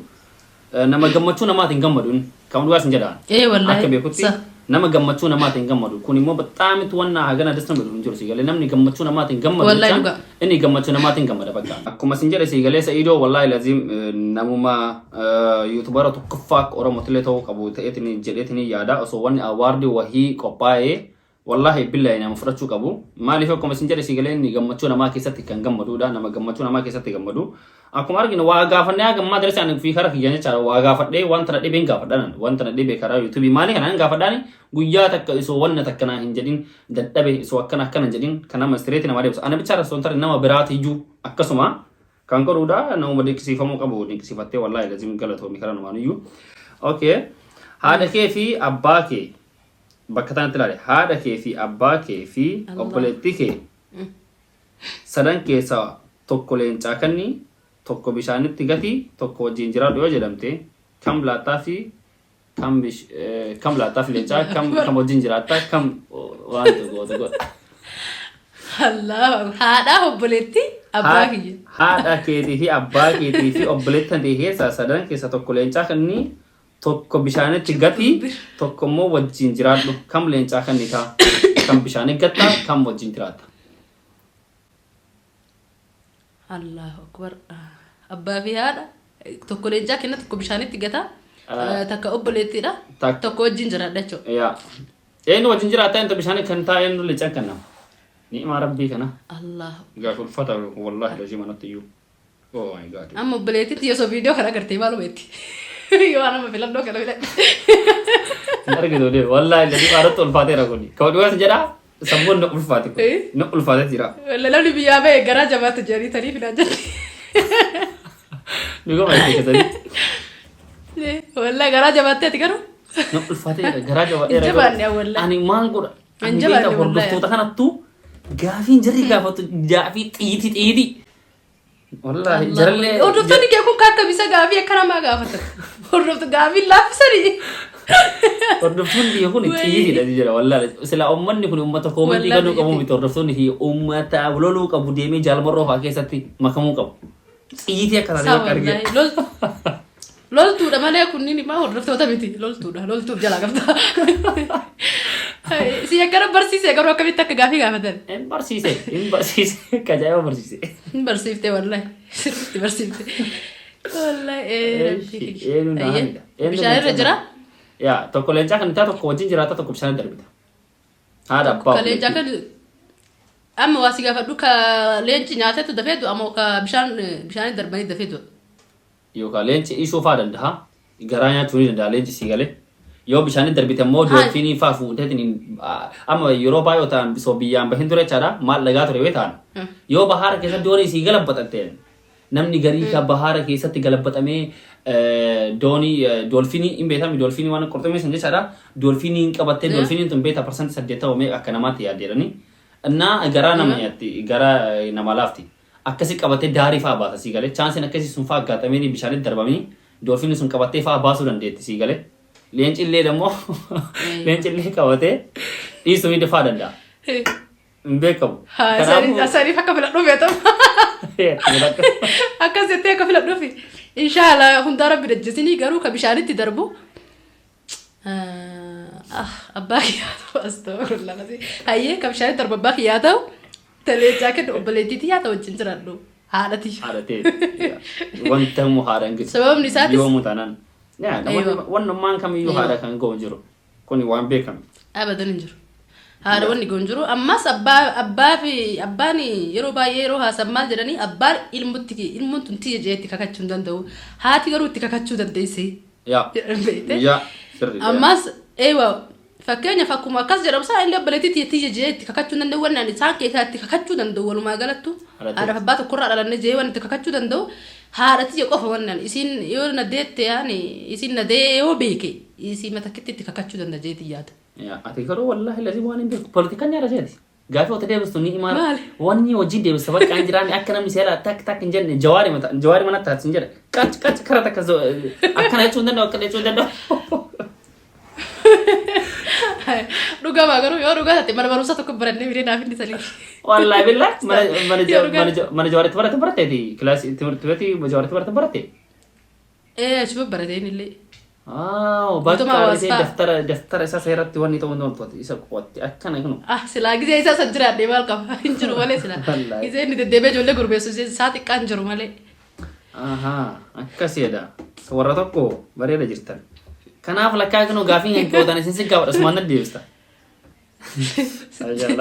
Speaker 2: Nama gammachuu namaatiin gammadu inni. Kan dhugaa sin jedhaan.
Speaker 1: Ee wallaahi.
Speaker 2: Akka beekutti
Speaker 1: Sa.
Speaker 2: nama gammachuu namaatiin gammadu. Kun immoo baxaamitti wanna hagana dasna godhu hin jiru si galee namni gammachuu namaatiin gammadu
Speaker 1: Wallaahi
Speaker 2: jechaan
Speaker 1: dhugaa.
Speaker 2: inni gammachuu namaatiin gammada bakka. Akkuma sin jedhe si galee Sa'idoo wallaahi laziim namuma YouTubera tokkoffaa akka Oromootillee ta'uu qabu ta'eetiin jedheetiin yaada osoo wanni awaardii wahii qophaa'ee wallaahi billahi nama fudhachuu qabu. Maaliif akkuma isin jedhe si galee inni gammachuu namaa keessatti kan gammaduudha. Nama gammachuu namaa keessatti gammadu. Akkuma arginu waa gaafannee haga ammaa darasa ani fi karaa kiyyan jechaadha. Waa gaafadhee wanta na dhibeen gaafadhaan wanta na dhibe karaa yuutuubii maali kanaan gaafadhaan guyyaa takka isoo wanna takka naa hin jedhin dadhabe isoo akkana akkana hin jedhin kan nama istireetii namaa deebisu. Ana bichaadha osoo hin taane nama biraati iyyuu akkasuma kan godhuudha nama dinqisiifamuu qabu dinqisiifattee wallaahi lazim galatoomi karaa namaan iyyuu. Okay. Haadha kee fi abbaa kee bakka tanatti ilaali. Haadha kee fi abbaa kee fi
Speaker 1: Allah.
Speaker 2: obboleettii kee sadan keessaa tokko leencaa kanni, tokko bishaanitti gati, tokko wajjin jiraadhu yoo jedhamte kam laattaa fi kam bish, kam laattaa fi leencaa kam kam wajjin jiraatta kam waan gootu godha.
Speaker 1: Allah haadhaa obboleettii abbaa kiyya.
Speaker 2: Haadha keetii fi abbaa keetii fi obboleettii kee keessaa sadan keessaa tokko leencaa kanni tokko bishaanitti gati tokko immoo wajjin jiraadhu kam leencaa kennitaa kam bishaanitti gattaa kam wajjin jiraatta.
Speaker 1: Allahu akbar. Abbaa fi haadha tokko leencaa kenna tokko bishaanitti gata takka obboleettiidha tokko wajjin jiraadha jechuudha.
Speaker 2: Yaa. Eenyu wajjin jiraatta eenyu bishaanitti kan taa'e eenyu leencaa kenna. Ni'maa rabbii kana.
Speaker 1: Allahu
Speaker 2: Gaafa ulfaata wallaahi lazii manatti iyyuu. Oh my God.
Speaker 1: Amma obboleettiitti osoo viidiyoo kana agartee maaluma itti? Yoo nama filannoo kana filadhe.
Speaker 2: Hin argitu deemu. Wallaahi lazii irratti ulfaateera kuni. Kan dhugaas jedhaa sammuun na ulfaate kun.
Speaker 1: Eh?
Speaker 2: Na ulfaatee jira.
Speaker 1: Namni biyyaa ba'e garaa jabaatu jedhanii tanii filan jetti.
Speaker 2: Dhugama itti keessatti.
Speaker 1: Wallahi garaa jabaattee ati garuu.
Speaker 2: Na ulfaateera garaa jabaadheera.
Speaker 1: Hin jabaanne wallahi.
Speaker 2: Ani maal godha?
Speaker 1: Hin
Speaker 2: Ani
Speaker 1: jabaanne
Speaker 2: beektaa
Speaker 1: wallahi.
Speaker 2: hordoftoota kanattuu gaafiin jarri gaafatu gaafii xiitii xiitii. Wallaahi jarallee.
Speaker 1: Hordoftoonni kee kun akka bisa gaafii akka namaa gaafatan. Hordoftoonni gaafii laaffisanii.
Speaker 2: Hordoftoonni biyya kun xiyyiidha jedha wallaahi. Silaa uummanni kun uummata koomentii
Speaker 1: Wallaahi
Speaker 2: kennuu qabu miti hordoftoonni fi uummata loluu qabu deemee jaalmarroo fa'aa keessatti makamuu qabu. Xiyyiitii akka taate
Speaker 1: Saa
Speaker 2: bakka argee.
Speaker 1: wallaahi loltuudha malee kunniin immoo hordoftoota miti loltuudha loltuuf jalaa qabda. Si akkana barsiise garuu akkamitti akka gaafii gaafatan.
Speaker 2: Hin barsiise hin barsiise akka ajaa'iba barsiise.
Speaker 1: Hin barsiifte wallaahi sirriitti barsiifte. Wallaahi rabbii kiyya.
Speaker 2: Eenyu na
Speaker 1: Ayyee.
Speaker 2: hamida. Eenyu
Speaker 1: Bishaan irra
Speaker 2: leencaa
Speaker 1: jira.
Speaker 2: Yaa tokko leencaa kan ta'a tokko wajjin jiraata tokko bishaan darbita. Haadha abbaa
Speaker 1: Ka leencaa kan amma waa si gaafadhu ka leenci nyaatetu dafee du'a moo ka bishaan bishaan darbanii dafee du'a.
Speaker 2: Yookaan leenci ishuu fa'aa danda'a. Garaa nyaachuu ni danda'a leenci sii galee. Yoo bishaan darbite immoo doolfiinii fa'aa fuuteetiin amma yeroo baay'oo ta'an osoo biyyaan bahin ture jechaadha maal dhagaa ture yoo ta'an. Yoo bahaara keessatti doonii sii galabbaxatte namni garii ka bahaara keessatti galabbaxamee doonii doolfiinii hin beekami doolfiinii waan qurxummii sun jechaadha doolfiinii hin qabattee doolfiiniin tun beekta 80% meeqa akka namaatti yaaddeerani. Innaa garaa nama nyaatti garaa nama laafti. Akkasi qabatee daarii fa'aa baasa sii galee chaansiin akkasii sun fa'aa aggaxamee bishaanitti darbamee doolfiinii sun qabattee fa'aa baasuu dandeetti sii galee. Leenci illee immoo leenci illee qabatee dhiisuu ni fa'aa danda'a. Hin beekamu.
Speaker 1: Saniif akka filadhu beekama. Akkas jettee akka filadhuufi. Inshaallah hundaa rabbi dajjisinii garuu ka bishaanitti darbu. Abbaa kiyyaa ta'u astagfirullah. Hayyee ka bishaanitti darbu abbaa kiyyaa ta'u taleencaa kennu obboleettiitii yaa ta'u wajjin jiraadhu haadha tiyya.
Speaker 2: Haadha ta'e. Wanta immoo haadha hin
Speaker 1: Sababni isaatis-
Speaker 2: Yoomuu taanaan. Yaa, namoonni
Speaker 1: Eeyyoo.
Speaker 2: wannummaan kamiyyuu haadha kan ga'u hin jiru. Kuni waan beekame.
Speaker 1: Abadan hin jiru. Haadha wanni ga'u hin jiru. Ammas abbaa abbaa fi abbaan yeroo baay'ee yeroo haasan maal jedhanii abbaan ilmutti ilmuun tun tiyya jedhee itti kakachuu hin danda'u. Haati garuu itti kakachuu dandeessi.
Speaker 2: Yaa.
Speaker 1: Jedhan beekte.
Speaker 2: Yaa. Sirrii.
Speaker 1: Ammas eewa fakkeenyaaf akkuma akkas jedhamu isaa illee obboleettii tiyya tiyya jedhee itti kakachuu hin danda'u wanni ani isaan keessaa itti kakachuu danda'u walumaa galattu
Speaker 2: Haadha
Speaker 1: haadhaaf abbaa tokkorraa dhalanne jedhee wanni itti kakachuu danda'u haadha tiyya qofa wanni ani isiin yoo na deette yaani isiin na dee yoo beeke isii matakkitti itti kakachuu danda'a jedhee yaada.
Speaker 2: Yaa, ati garuu wallaahi lazii waan hin beeku. Poolitikaan nyaata seeti. Gaafii wata deebistu ni imaara.
Speaker 1: Maali?
Speaker 2: Wanni hojii deebista bakka hin jiraanne akka namni seera tak tak hin jenne jawaari mata jawaari mana taat hin jedhe. Qac qac kara takka akkana jechuu hin danda'u akkana jechuu hin danda'u.
Speaker 1: Dhugamaa garuu yoo dhugaa taate mana barumsaa tokko barannee bidee naaf inni sanii.
Speaker 2: Wallaahi billaahi mana mana
Speaker 1: Yoo dhugaa
Speaker 2: mana mana jawaaritti barate baratteeti kilaasii timirti beeti jawaaritti barate baratte.
Speaker 1: Ee, achuma barateen illee.
Speaker 2: Aaw, bakka
Speaker 1: Guutumaa
Speaker 2: argitee
Speaker 1: hawaasa.
Speaker 2: daftara isaa seeratti wanni ta'uu hin ooltu isa qo'atte akkana kunu.
Speaker 1: Ah, silaa gizee isaa san jiraadhee maal qaba? Hin jiru malee silaa.
Speaker 2: Wallaahi.
Speaker 1: Gizee inni deddeebi'ee ijoollee gurmeessu isaa xiqqaan jiru malee.
Speaker 2: Ahaa, akkasiidha. Warra tokko bareeda jirtan. Kanaaf lakkaa kunu gaafii hin qootan isin si gaafadha sumaan na deebista.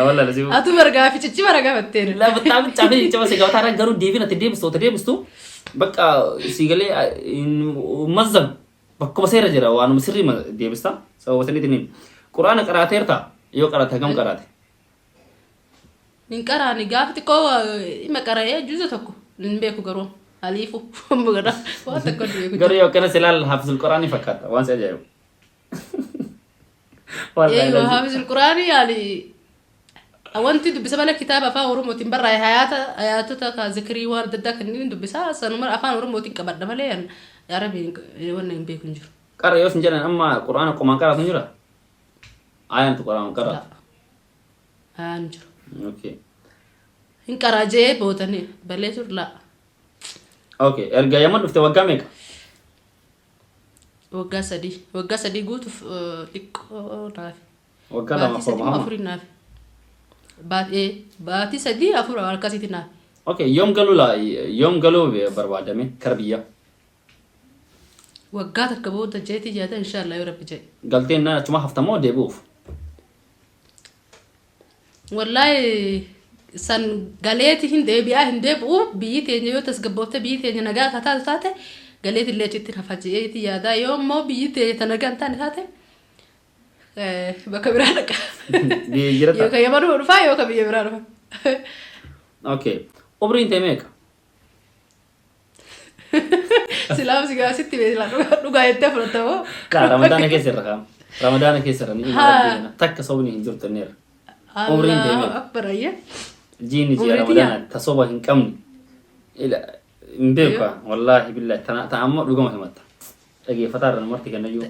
Speaker 2: Wallaahi si.
Speaker 1: Atu bargaa fi cichi bara gaafatteen.
Speaker 2: Lafa caafee caba si gaafataa garuu deebiin ati deebistu ati deebistu bakka si galee mazzam bakkuma seera jira waanuma sirrii deebista sababa saniitiin quraana qaraateerta yoo qaraate hagam qaraate.
Speaker 1: Hin qaraani gaafa xiqqoo ima qara'ee juuza tokko hin beeku garuu aliifu waan tokko hin beeku.
Speaker 2: Garuu yoo akkana si ilaal hafizul quraanii fakkaata waan si ajaa'ibu.
Speaker 1: Eeyyuu haafizul quraanii yaali wanti dubbisa malee kitaaba afaan oromootiin barraa'e hayaata hayaatota ka zikirii waan adda addaa kanneen dubbisa sanuma afaan oromootiin qabadha malee arabiin wanna hin beeku hin jiru.
Speaker 2: Qara yoo sin jedhan amma quraana qomaan qaraatu hin jira? Ayaan tu quraan qaraatu.
Speaker 1: Ayaan jiru.
Speaker 2: Okay.
Speaker 1: Hin qaraa jee bootanii balee turlaa.
Speaker 2: Okay. Erga Yaman dhufte waggaa meeqa?
Speaker 1: Waggaa 3. Waggaa 3 guutuuf xiqqoo naafi.
Speaker 2: Waggaa lama
Speaker 1: Baatii 3
Speaker 2: afur
Speaker 1: moo
Speaker 2: hama.
Speaker 1: afurii naafi. Baatee baatii 3 afur akkasitti naafi.
Speaker 2: Okay. Yoom galuu la yoom galuu barbaadame kara biyyaa?
Speaker 1: Waggaa takka booda jeetii yaada inshaallah yoo rabbi jedhe.
Speaker 2: Galteen naan achuma haftamoo deebi'uuf?
Speaker 1: Wallaahi san galeeti hin deebi'aa hin deebi'u biyyi teenya yoo tasgabboofte biyyi teenya nagaa akka taatu taate galeeti illee achitti hafa je'eeti yaadaa yoo immoo biyyi teenya ta nagaa hin taane taate bakka biraa dhaqa.
Speaker 2: Biyya jirata.
Speaker 1: Yookaan Yamanuma dhufaa yookaan biyya biraa dhufa.
Speaker 2: Okay. Umriin tee meeqa?
Speaker 1: Silaam si gaasitti beekla dhugaa jettee fudhatta moo?
Speaker 2: Kaa Ramadaana keessa irra kaa'ama. Ramadaana keessa irra ni
Speaker 1: Haa.
Speaker 2: rabbii kana. Takka sobni hin jirtu inni irra. Umriin tee
Speaker 1: Allahu
Speaker 2: meeqa?
Speaker 1: akbar ayya.
Speaker 2: Jiini ji'a
Speaker 1: Umrii tiyya?
Speaker 2: Ramadaana ta soba hin qabne. Ila hin beeku kaa. Wallaahi billahi tana ta amma dhugama himatta. Dhageeffataa irra namarti kennayyuu.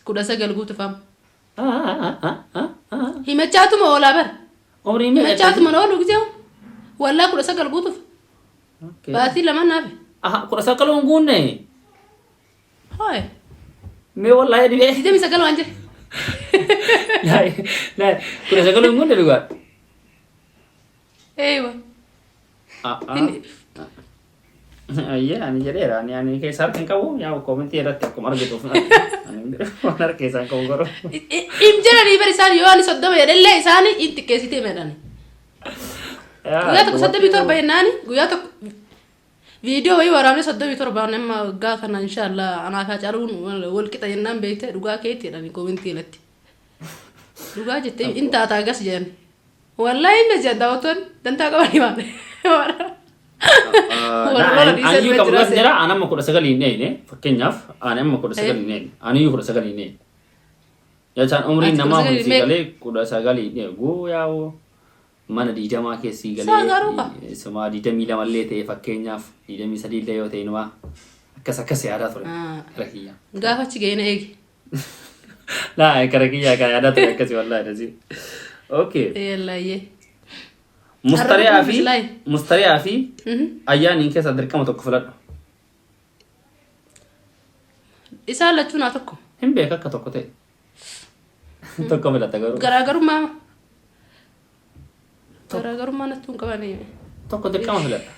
Speaker 1: 19 guutuuf amma. Himachaatuma oolaa bara.
Speaker 2: Umrii meeqa?
Speaker 1: Himachaatuma oolu gisee wallaa 19 guutuuf.
Speaker 2: Okay.
Speaker 1: Baatii lama naafe.
Speaker 2: Aha, 19 hin guunne.
Speaker 1: Hooy.
Speaker 2: Mee wallaahi dhibee.
Speaker 1: 29 waan jedhe.
Speaker 2: Laay, laay, 19 hin guunne dhugaa.
Speaker 1: Eewa.
Speaker 2: Ah, ah. Ayyee, ani jedheera. Ani keessa harka hin qabu. Yaa koomentii irratti akkuma argituuf. Ani waan harka keessaa hin qabu garuu.
Speaker 1: Im jedhanii bar isaan yoo ani 30 jedhellee isaani in xiqqeessitee medhani. Guyyaa tokko 37 jennaani guyyaa tokko viidiyoo wayii waraabne 37 nama waggaa kana inshaallah anaaf Haacaaluun wal qixa jennaan beekte dhugaa keetti jedhani koomentii irratti. Dhugaa jettee in taataa gas jedhan. Wallaahi inni jedhan daawwattoonni dantaa qabanii maal. Warra lola dhiisee
Speaker 2: Aniyyuu
Speaker 1: dhufee
Speaker 2: qabu
Speaker 1: jira
Speaker 2: gas jira. Ani amma 19 hin eegne. Fakkeenyaaf ani amma 19 hin eegne. Aniyyuu 19 hin eegne. Jechaan umriin
Speaker 1: Ati
Speaker 2: namaa
Speaker 1: 19
Speaker 2: kun
Speaker 1: hin
Speaker 2: sii
Speaker 1: meeqa?
Speaker 2: galee 19 hin eegu yaa'u mana 20 keessa sii
Speaker 1: Isaa garuu ka.
Speaker 2: galee sumaa 22 illee ta'e fakkeenyaaf 23 illee yoo ta'e numaa akkas akkas yaadaa ture.
Speaker 1: Ah.
Speaker 2: Kara kiyyaa.
Speaker 1: Gaafa achi ga'e na eegi.
Speaker 2: Laa kara kiyyaa kan yaadaa ture akkasi wallaahi dasii. Okay.
Speaker 1: Yallaayyee.
Speaker 2: Mustariyaa
Speaker 1: Har'a
Speaker 2: fi
Speaker 1: misilaayi.
Speaker 2: Mustariyaa fi ayyaaniin keessaa dirqama tokko filadhu.
Speaker 1: Isaan lachuu naa tokko.
Speaker 2: Hin beeka akka tokko ta'e. Tokko filata garuu.
Speaker 1: Garaagarummaa natti hin qabanii.
Speaker 2: Tokko dirqama filata.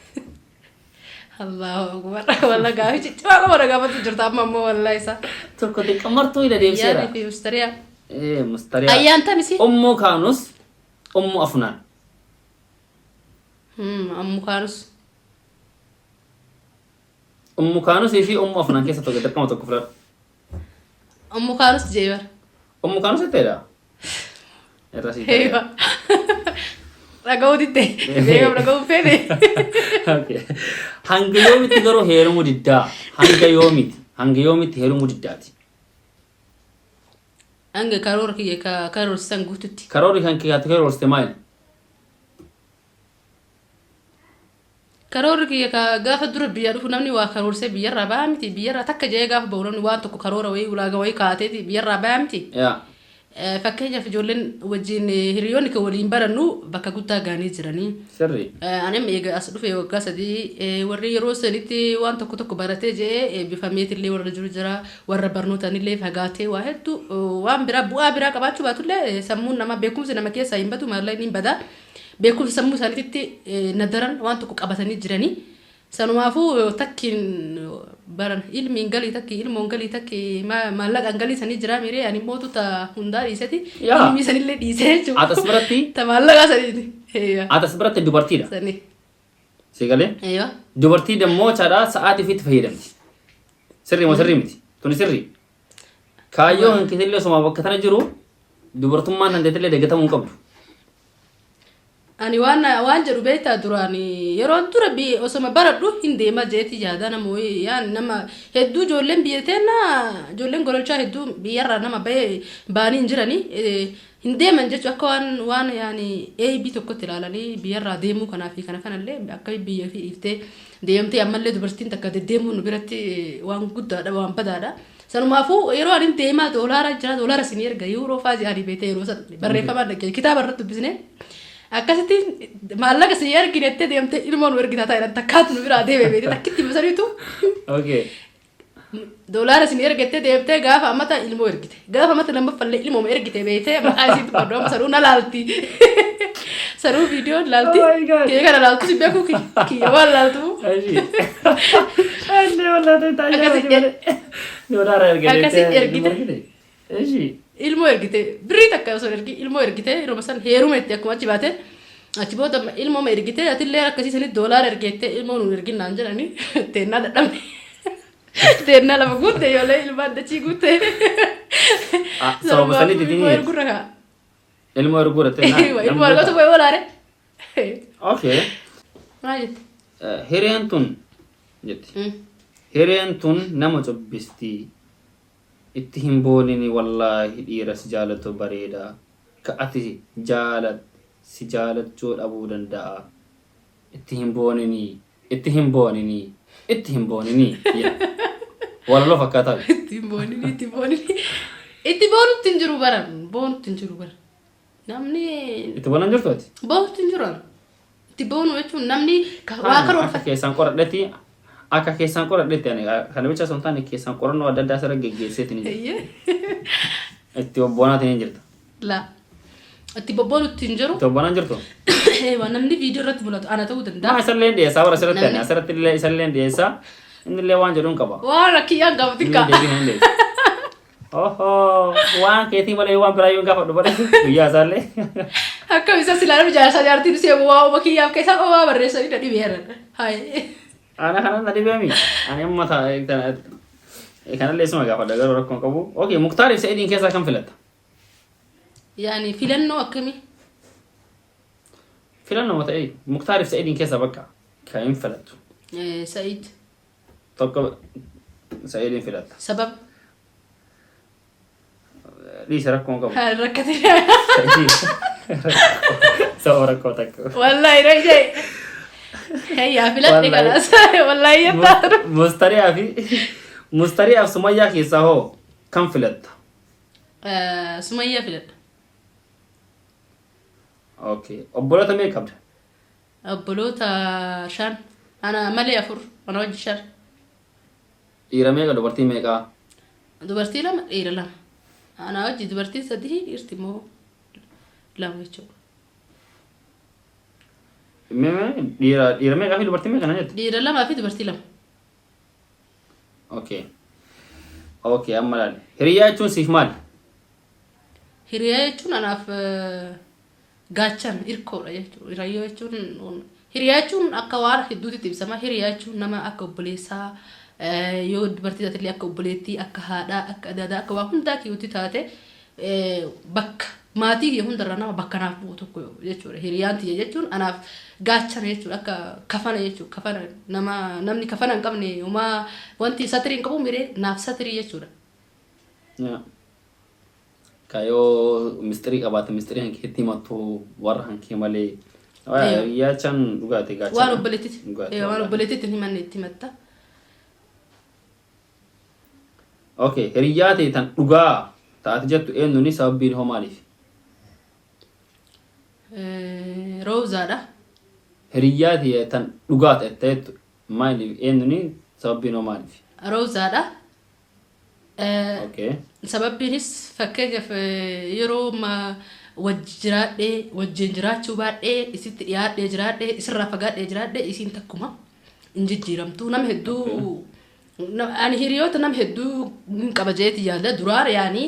Speaker 1: Allahu akbar. Walla gaafii ciccimaa qofa na gaafatu jirta amma ammoo wallaa isaa.
Speaker 2: Tokko dirqama martuu ila deebiseera.
Speaker 1: Ayyaanii fi mustariyaa.
Speaker 2: Ee mustariyaa.
Speaker 1: Ayyaan tamisi.
Speaker 2: Ummu kaanus ummu afnaan.
Speaker 1: Ammu kaanus.
Speaker 2: Ummu kaanusii fi ummu afnaan keessa tokko dirqama tokko filadhu.
Speaker 1: Ummu kaanus jee bara.
Speaker 2: Ummu kaanus jetteedha? Irra sii ta'eera.
Speaker 1: Eewa. Dhaga'uu didde. Beekam dhaga'uu feene.
Speaker 2: Okay. Hanga yoomitti garuu heerumuu diddaa? Hanga yoomitti? Hanga yoomitti heerumuu diddaati?
Speaker 1: Hanga karoora kiyya ka karoorsisan guututti.
Speaker 2: Karoorri kan kiyyaatti karoorsite maali?
Speaker 1: Karoorri kiyya ka gaafa dura biyya dhufu namni waa karoorsee biyyarraa ba'a miti. Biyyarraa takka jedhee gaafa bahu namni waan tokko karoora wayii ulaagaa wayii kaa'ateeti biyyarraa ba'a miti.
Speaker 2: Yaa.
Speaker 1: Fakkeenyaaf ijoolleen wajjin hiriyoonni kan waliin barannu bakka guddaa ga'anii jiranii.
Speaker 2: Sirri.
Speaker 1: Ani amma eega as dhufe waggaa 3, warri yeroo sanitti waan tokko tokko baratee jedhee eebbifameetillee warra jiru jira, warra barnootaanillee fagaatee waa hedduu waan biraa bu'aa biraa qabaachuu baatullee, sammuun namaa beekumsi nama keessaa hin badu, maallaqni hin bada. Beekumsa sammuu isaaniitti nadaran waan tokko qabatanii jiranii. Sanumaafuu takkiin baran ilmiin galii, takki ilmoon galii, takki maallaqaan galii sanii jira miree, ani immoo ta hundaa dhiiseti ilmii sanillee dhiisee jechuudha.
Speaker 2: Atas biratti
Speaker 1: Ta maallaqaa saniiti.
Speaker 2: Atas biratti dubartiidha.
Speaker 1: Sani.
Speaker 2: Si galee?
Speaker 1: Eeyyaa.
Speaker 2: Dubartii dammoo chaadhaa sa'aatii ofiitti fayyadamti. Sirrii moo sirrii miti? Tuni sirrii. Kaayyoo kan keetillee osuma bakka tana jiru dubartummaan dandeettillee dagatamuu hin qabdu.
Speaker 1: Ani waan jedhu beektaa, duraan yeroo dura osoma baradhu hin deema jeeti yaada nama wayii, yaan nama hedduu ijoolleen biyya teennaa, ijoolleen gololchaa hedduu biyyarraa nama bahee ba'anii hin jiranii, hin deeman jechuun akka waan yaani AB tokkotti ilaalanii biyyarraa deemuu kanaa fi kana kanallee akka biyya fi dhiiftee deemtee, ammallee dubartiin takka deddeemuun nu biratti waan guddaadha, waan badaadha. Sanumaafuu yeroo ani deemaa doolaara jira, doolaara isinii erga, yuuroo fa'aa jedhanii beekte, yeroo san barreeffamaan dhaggeesse kitaaba irratti dubbisne, akkasitti maallaqa isinii ergine jettee deemtee ilmoo nu ergitaa ta'e takkaatu nu biraa deeme beekte, takkitti basaniitu doolaara isinii ergettee deemtee gaafa ammata ilmoo ergite, gaafa ammata lammaffallee ilmoo ergite beekte, maqaa isii dubbadhu amma sanuu na laalti, sanuu viidiyoon laalti.
Speaker 2: Oh my God.
Speaker 1: Kiyya kana laaltu si beeku, kiyya waan laaltu.
Speaker 2: Doolaara ergite.
Speaker 1: Akkasi ergite.
Speaker 2: Eshi.
Speaker 1: Ilmoo ergite, birrii takka osoo ergi ilmoo ergite, yeroo san heeruma itti akkuma achi baate, achi booda ilmoo ergite, atillee akkasii sanitti doolaara ergeette ilmoo nuun erginnaan jedhanii, teennaa dadhabne, teennaa lafa guutte, yoolee ilmaan dachii guutte.
Speaker 2: Ah, sababa sanitti
Speaker 1: Ilmoo
Speaker 2: ittiin
Speaker 1: ergurra kaa.
Speaker 2: Ilmoo erguu irratti.
Speaker 1: Ilmoo argatu bu'ee olaare.
Speaker 2: Okay.
Speaker 1: Maal jette?
Speaker 2: Hireen tun jetti. Hireen tun nama cubbisti. Itti hin boonini, wallaahi dhiira si jaalatu bareeda. Ka ati jaalat si jaalachuu dhabuu danda'a. Itti hin boonini. Itti hin boonini. Itti hin boonini. Walaloo fakkaataa.
Speaker 1: Itti hin boonini, itti hin boonini. Itti boonutti hin jiru baran. Boonutti hin jiru baran. Namni
Speaker 2: Itti boonan jirtu ati?
Speaker 1: Boonutti hin jiru. Itti boonu jechuun namni waa
Speaker 2: Akka
Speaker 1: karoorfate.
Speaker 2: keessaan qoradhetti, akka keessaan qoradhetti, ani kana bicha osoo hin taane keessaan qorannoo adda addaa asirra geggeesseetiin jira. Itti bobboonaatiin hin jirta.
Speaker 1: La. Itti bobboonutti hin jiru.
Speaker 2: Itti bobboonaan jirtu?
Speaker 1: Eewa, namni viidiyoo irratti mul'atu ana ta'uu danda'a.
Speaker 2: Maa isallee hin dhiyeessaa bara asirratti ani
Speaker 1: Namni-
Speaker 2: asirratti illee isallee hin dhiyeessaa, inni illee waan jedhuun qaba.
Speaker 1: Waan rakkiyyaan qabu
Speaker 2: Inni
Speaker 1: xiqqaa.
Speaker 2: deebii hin dhiyeessu. Ohoo, waan keetii malee waan biraa yoo hin gaafadhu bare guyyaa isaallee.
Speaker 1: Akkam isa silaa namni jaarsaa jaartiin ishee waa uma kiyyaaf keessaa qofaa barreessanii na dhibeeran. Hayi.
Speaker 2: Ana kanan na dhibeemi. Ani amma kanallee isuma gaafadha garuu rakkoon qabu. Okay, Muktaariif Sa'idiin keessaa kam filatta?
Speaker 1: Yaani filannoo akkamii?
Speaker 2: Filannoo ta'e, Muktaariif Sa'idiin keessaa bakka kan hin filattu.
Speaker 1: Sa'id.
Speaker 2: Tokko Sa'idiin filatta.
Speaker 1: Sabab?
Speaker 2: Dhiisa, rakkoon qabu.
Speaker 1: Rakkate.
Speaker 2: Sa'idiin. Sababa rakkoo takka.
Speaker 1: Wallahi rajee. Hayyaa filadhe.
Speaker 2: Wallahi.
Speaker 1: Kalaas. Wallahi jettaa.
Speaker 2: Mustariyaa fi Mustariyaaf Sumayyaa keessaa hoo kam filatta?
Speaker 1: Sumayyaa filadha.
Speaker 2: Okay. Obboloota meeqa qabda?
Speaker 1: Obboloota shan. Ana malee afur. Ana wajji shan.
Speaker 2: Dhiira meeqa, dubartii meeqa?
Speaker 1: Dubartii lama, dhiira lama. Ana wajji dubartiin sadii, dhiirti immoo lama jechuudha.
Speaker 2: Mee dhiira meeqaa fi dubartii meeqa na jette?
Speaker 1: Dhiira lamaa fi dubartii lama.
Speaker 2: Okay. Okay, amma laali. Hiriyaa jechuun siif maali?
Speaker 1: Hiriyaa jechuun anaaf gaachana, irkoodha jechuudha. Hiriyaa jechuun akka waan hedduutti ibsama. Hiriyaa jechuun nama akka obboleessaa, yoo dubartii taatellee akka obboleettii, akka haadhaa, akka adaadaa, akka waa hundaa kiyyootti taate, bakka maatii kiyya hundarraa nama bakka naaf bu'u tokko jechuudha. Hiriyaan tiyya jechuun anaaf gaachana jechuudha. Akka kafana jechuudha. Kafana nama, namni kafana hin qabne homaa wanti satirii hin qabu miree, naaf satirii jechuudha.
Speaker 2: Yaa. Kaayoo mistirii qabaate mistirii hankeetti himattu warra hankee malee. Hiriyaa dhugaati gaachana.
Speaker 1: Waan obboleettitti.
Speaker 2: Dhugaati,
Speaker 1: Waan
Speaker 2: wallaahi.
Speaker 1: obboleettitti hin himanne itti himatta.
Speaker 2: Okay, hiriyaa ta'e tan dhugaa Taate jettu eenyuuni, sababbiin hoo maaliif?
Speaker 1: Roozaadha.
Speaker 2: Hiriyyaa tiyya tan dhugaa ta'e ta'ettu maaliif, eenyuuni, sababbiin hoo maaliif?
Speaker 1: Roozaadha.
Speaker 2: Okay.
Speaker 1: Sababbiinis fakkeenyaaf yeroo wajji jiraadhee, wajjin jiraachuu baadhee, isitti dhiyaadhee jiraadhee, isirraa fagaadhee jiraadhee, isiin takkuma hin jijjiiramtu. Nama hedduu ani hiriyoota nama hedduu hin qaba jeeti yaada duraan, yaani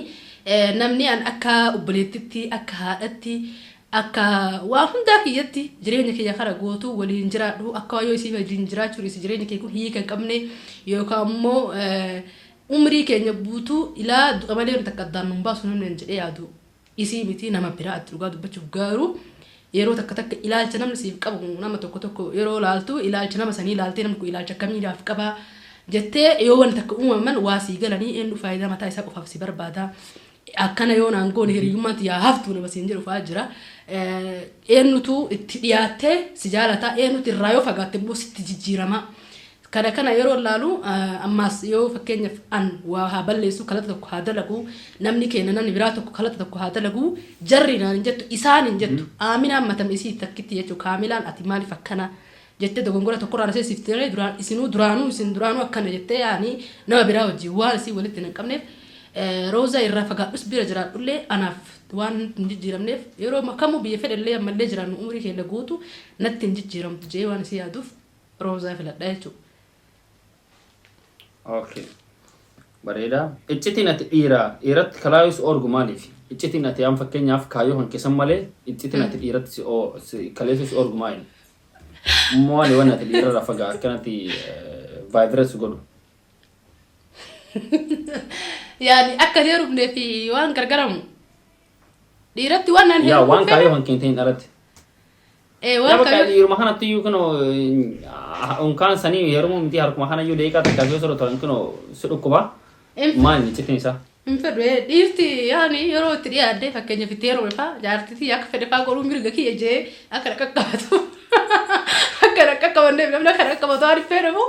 Speaker 1: namni an akka obboleettitti, akka haadhatti, akka waa hundaa kiyyatti jireenya kiyya kara gootuu waliin jiraadhu, akka yoo isii wajjin jiraachuun isi jireenya kee kun hiika hin qabne yookaan immoo umrii keenya guutuu ilaa du'a malee takka addaan nun baasu namni hin jedhee yaadu isii miti, nama biraatti. Dhugaa dubbachuuf garuu yeroo takka takka ilaalcha namni siif qabu, nama tokko tokko yeroo laaltu, ilaalcha nama sanii ilaaltee, namni kun ilaalcha akkamiidhaaf qabaa jettee, yoo wanti takka uumaman waa sii galanii, eenyu faayidaa mataa isaa qofaaf si barbaada. Akkana yoo naan goone hiriyyummaan yaa haftuu nama siin jedhu fa'aa jira. Eenyutu itti dhiyaattee si jaalata, eenyutu irraa yoo fagaatte immoo sitti jijjiirama. Kana kana yeroo ilaalu, ammaas yoo fakkeenyaaf an waa haa balleessu, kalata tokko haa dalagu, namni keenya namni biraa tokko kalata tokko haa dalagu, jarri naan hin jettu, isaan hin jettu, aaminaan matame isii takkitti jechuudha. Kaamilaan ati maaliif akkana jettee dogongora tokkorraa na seesiftee, duraan isinuu duraanuu isin duraanuu akkana jettee, yaani nama biraa wajjin waan isii walitti hin qabneef, Roozaa irraa fagaadhus bira jiraadhullee anaaf waan hin jijjiiramneef, yeroo kamuu biyya fedhallee ammallee jiraannu umrii keenya guutu natti hin jijjiiramtu jee waan isii yaaduuf Roozaa filadha jechuudha.
Speaker 2: Okay. Bareeda. Iccitiin ati dhiiraa dhiiratti kalaayuu si orgu maaliif? Iccitiin ati aan fakkeenyaaf kaayyoo kan keessan malee iccitiin ati dhiiratti si kaleessuu si orgu maali? Maali waan ati dhiirarraa fagaa akkanatti vibrate si godhu?
Speaker 1: Yaani akka hin heerumnee fi waan gargaramu dhiiratti waan naan
Speaker 2: Yaa waan kaayyoo kan keenya alatti.
Speaker 1: Ee,
Speaker 2: Yaa
Speaker 1: waan
Speaker 2: bakka
Speaker 1: kaayyoo
Speaker 2: dhiiruma kanatti iyyuu kunoo unkaan sanii heerumuu miti, harkuma kana iyyuu deeqaa takkaa yoo sooratu kunoo si dhukkuba. Maali iccitiin isaa?
Speaker 1: Hin fedhu. Dhiirti yaani yeroo itti dhiyaadde, fakkeenyaaf itti heerume faa, jaartitii akka fedhe faa godhuu mirga kiyya jee akka na qaqqabatu, akka na qaqqabanneef, namni akka na qaqqabatu waan hin fedhamu,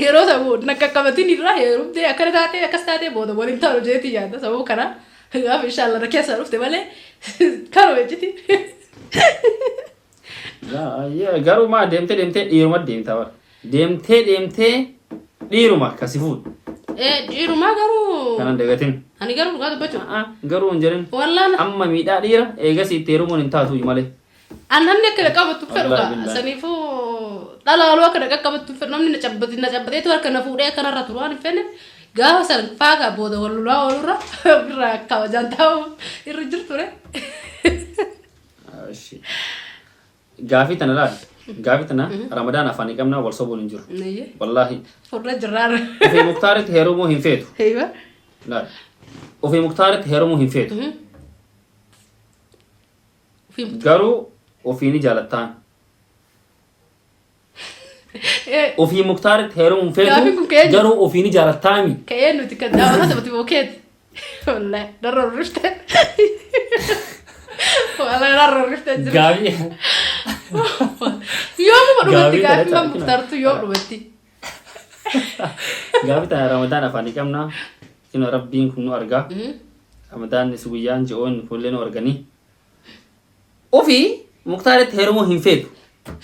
Speaker 1: yeroo ta'u na qaqqabatin irraa heerumtee akkana taatee akkas taatee booda waliin ta'u jeetii yaadda. Sababa kana gaafa inshallah na keessaa dhufte malee kanuma iccitii.
Speaker 2: Yaa garuu maa deemtee deemtee dhiiruma deemtaa bara. Deemtee deemtee dhiiruma akkasi fuudhu.
Speaker 1: Ee, dhiirumaa garuu.
Speaker 2: Kanan dagatin.
Speaker 1: Ani garuu dhugaa dubbachuu.
Speaker 2: Garuu hin jedhin.
Speaker 1: Wallaan.
Speaker 2: Amma miidhaa dhiira eegas itti heerumuun hin taatu malee.
Speaker 1: An namni akka na qabatu fedhu
Speaker 2: Wallaahi
Speaker 1: gaa.
Speaker 2: billahi.
Speaker 1: Saniifuu dhalaaluu akka na qaqqabatu fedhu, namni na cabbate na cabbateetu harka na fuudhee akkanarra turu waan hin fedhe, gaafa san faagaa booda wal lolaa oolurra irraa kabajaan taa'u irra jirtu re.
Speaker 2: Ishi. Gaafii tana laal. Gaafii tana Ramadaan afaan hin qabnaa, wal sobuun hin jiru.
Speaker 1: Nayye.
Speaker 2: Wallaahi.
Speaker 1: Furra jirraarra.
Speaker 2: Ofii Muktaaritti heerumuu hin feetu.
Speaker 1: Eeywa.
Speaker 2: Laal. Ofii Muktaaritti heerumuu hin feetu.
Speaker 1: Ofii
Speaker 2: Garuu ofii ni jaalattaan. Ofii Muktaaritti heerumuu hin
Speaker 1: Gaafiin
Speaker 2: feetu.
Speaker 1: kun keenya.
Speaker 2: Garuu ofii ni jaalattaami.
Speaker 1: Ka'ee nuti kan daawwata taphati bokeeti. Wallahi darra rifte. Wallahi darra rifte jira.
Speaker 2: Gaafii.
Speaker 1: Yoomuma dhumatti
Speaker 2: Gaafii kana
Speaker 1: gaafii man
Speaker 2: caalchina.
Speaker 1: Muktaartu yoom dhumatti?
Speaker 2: Gaafii tana Ramadaan afaan hin qabnaa. Kino Rabbiin kun nu argaa. Ramadaan si guyyaan ji'oonni kunillee nu arganii. Ofii Muktaaritti heerumuu hin feetu.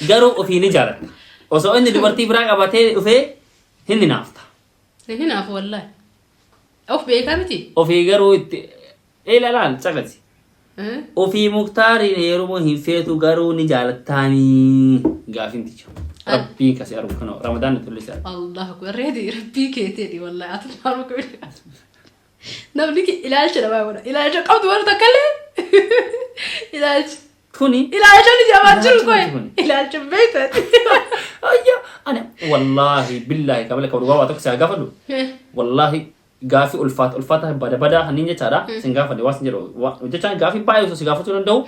Speaker 2: Garuu ofii ni jaalatta. Osoo inni dubartii biraa qabatee dhufee hin hinaafta.
Speaker 1: Hin hinaafu wallahi. Of beekaa miti.
Speaker 2: Ofii garuu itti ilalaan caqasi. Ofii Muktaariin heerumuu hin feetu, garuu ni jaalattaanii gaafiin tiyya. Rabbiin kasi argu kana Ramadaan nuti illee si argu.
Speaker 1: Allah akbar, reedi rabbii keeteedhi wallahi, ati maal godhe. Namni ilaalcha namaa godha. Ilaalcha qabdu warra takka illee ilaalcha.
Speaker 2: Kuni
Speaker 1: Ilaalcha ni jamaa jiru
Speaker 2: Ilaalcha
Speaker 1: koye.
Speaker 2: miti kuni.
Speaker 1: Ilaalcha beektan.
Speaker 2: Ayya ani wallaahi billaahi kabala kan dhugaa waa tokko si haa gaafadhu. Wallaahi gaafii ulfaata ulfaata bada badaa hanniin jechaadha. Sin gaafadhe waan sin jedhu jechaan gaafii baay'ee osoo si gaafachuu danda'u,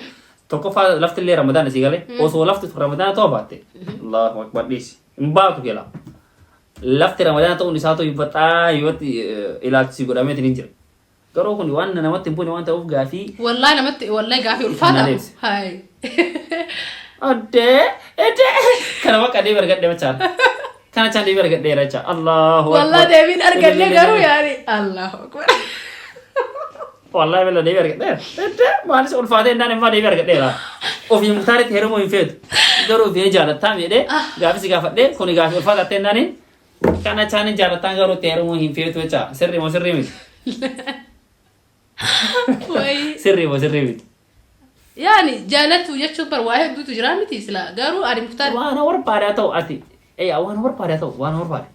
Speaker 2: tokkoffaa lafti illee Ramadaan si galee, osoo lafti tun Ramadaana ta'uu baatte, Allahu akbar, dhiisi hin baatu keela. Lafti Ramadaana ta'uun isaa ta'u baxaa yooti ilaalchisi godhameetiin hin jira. Garuu kun waan namatti hin buune waan ta'uuf gaafii
Speaker 1: Wallahi namatti wallahi gaafii ulfaata.
Speaker 2: Nalees.
Speaker 1: Hayi.
Speaker 2: Addee addee kana bakka deebi argadhe machaa kana chaan deebi argadheera jecha Allahu
Speaker 1: Wallahi deebiin arganne garuu yaani Allahu akbar.
Speaker 2: Wallaahi bella deebii argadheera. Maalis ulfaatee innaan immoo deebii argadheera. Ofii Muktaaritti heerumuu hin feetu. Garuu ofii jaalattaa jedhee gaafii si gaafadhee kuni gaafii ulfaataa ta'e innaan kana chaanin jaalattaan garuu itti heerumuu hin feetu jecha. Sirrii moo sirrii miti?
Speaker 1: Wayi.
Speaker 2: Sirrii moo sirrii miti?
Speaker 1: Yaani jaalatu jechuun bar waa hedduutu jira miti sila garuu ani Muktaar.
Speaker 2: Waan barbaadaa ta'u ati. Waan barbaadaa ta'u waan barbaade.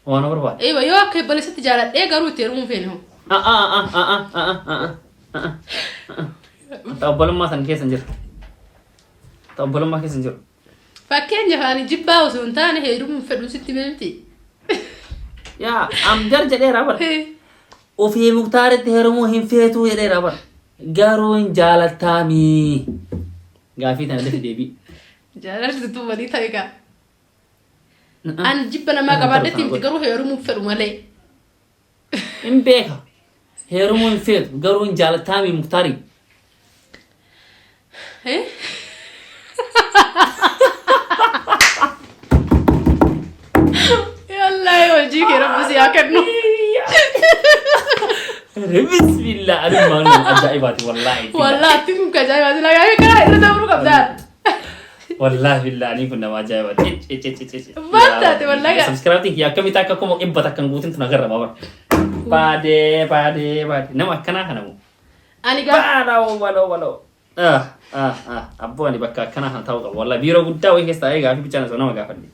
Speaker 2: Waan barbaade.
Speaker 1: Eewa yoo akka obboleessatti jaaladhee garuu itti heerumuu hin feene hoo.
Speaker 2: Ah ah ah ah ah ah ah ah ah. Ta obbolummaa san keessa hin jiru. Ta obbolummaa keessa hin jiru.
Speaker 1: Fakkeenyaaf ani jibbaa osoo hin taane heerumuu hin fedhu sitti hime miti.
Speaker 2: Yaa amjar jedheera bara. Ofii Muktaaritti heerumuu hin feetuu jedheera bara. Garuu hin jaalattaamii. Gaafii tana dafi deebii.
Speaker 1: Jaalalli tuttuu walii ta'e gaa. Ani jibba namaa qabaadhetti miti garuu heerumuu hin fedhu malee.
Speaker 2: Hin beeka. Heerumuu hin feetu garuu hin jaalattaamii Muktaarii.
Speaker 1: Eh? Yallaa hojii kee rabbi si haa kennu.
Speaker 2: Bismillah ani maal ajaa'ibaati wallaahi.
Speaker 1: Wallaa ati kun ajaa'ibaati lagaa kana irra dabruu qabdaa.
Speaker 2: Wallaahi billahi ani kun nama ajaa'ibaati.
Speaker 1: Maal taate wallaahi?
Speaker 2: Subscribe kiyya akkamitti akka 100,000 kan guutin tun agarra bara. Baadee baadee baadee nama akkanaa kana moo.
Speaker 1: Ani gaafa
Speaker 2: Baloo baloo baloo. Ah ah ah abboo ani bakka akkanaa kana ta'uu qaba. Wallaahi biiroo guddaa wayii keessa taa'ee gaafii bichaan osoo nama gaafadhe.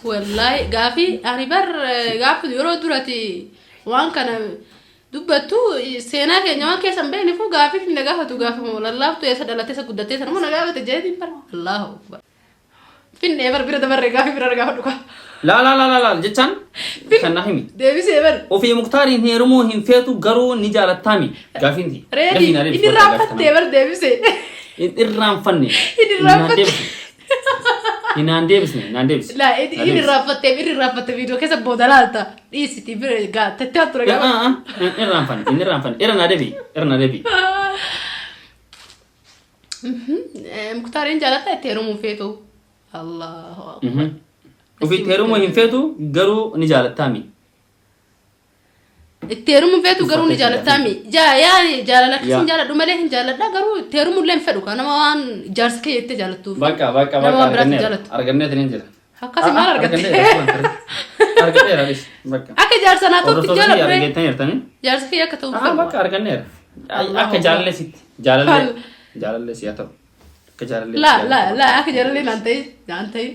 Speaker 1: Wallaahi gaafii ani bar gaafa yeroo durati waan kana dubbattu seenaa keenya waan keessa hin beeknefu gaafii na gaafatu gaafuma lallaaftu eessa dhalatee isa guddattee sanuma na gaafate jeetiin bar Allahu akbar. Finnee bar bira dabarree gaafii bira na gaafadhu kaa.
Speaker 2: Laa laa laa laa laa jechaan kan na himi.
Speaker 1: Deebisee bar.
Speaker 2: Ofii Muktaariin heerumuu hin feetu garuu ni jaalattaami. Gaafiin ti.
Speaker 1: Reedi inni raaffattee bar deebisee.
Speaker 2: Hin irraanfanne.
Speaker 1: Hin irraanfatte.
Speaker 2: Hinaan deebisne. Hinaan deebisne.
Speaker 1: Laa inni irraanfattee inni irraanfatte viidiyoo keessa booda laalta dhiisiti bira gaa tettee ture gaafa.
Speaker 2: Hin irraanfanne. Hin irraanfanne. Irra naa deebi. Irra naa deebi.
Speaker 1: Muktaariin jaalatta itti heerumuu feetu. Allahu akbar.
Speaker 2: Ofiitti heerumuu hin feetu garuu ni jaalattaami.
Speaker 1: Itti heerumuu feetu garuu ni jaalattaami. Jaa yaa jaalala akkasii hin
Speaker 2: Yaa.
Speaker 1: jaaladhu malee hin jaaladha garuu itti heerumuu illee hin fedhu kan nama waan jaarsa kee jettee jaalattuuf.
Speaker 2: Bakka bakka
Speaker 1: Nama
Speaker 2: bakka
Speaker 1: waan biraatti
Speaker 2: arganneera.
Speaker 1: jaalattu.
Speaker 2: Arganneetiin hin jira.
Speaker 1: Akkasii maal argatte?
Speaker 2: Arganneera dhis bakka.
Speaker 1: Akka jaarsa naa ta'utti
Speaker 2: Hordoftoota kiyya
Speaker 1: jaaladhu ree.
Speaker 2: argattan jirtanii?
Speaker 1: Jaarsa kiyya akka ta'u
Speaker 2: Ah,
Speaker 1: fedhu.
Speaker 2: bakka arganneera.
Speaker 1: Allahu
Speaker 2: Akka jaalallee sitti. Jaalallee. Jaalallee si haa ta'u. Akka jaalallee.
Speaker 1: La la la akka jaalallee naan ta'e naan ta'e.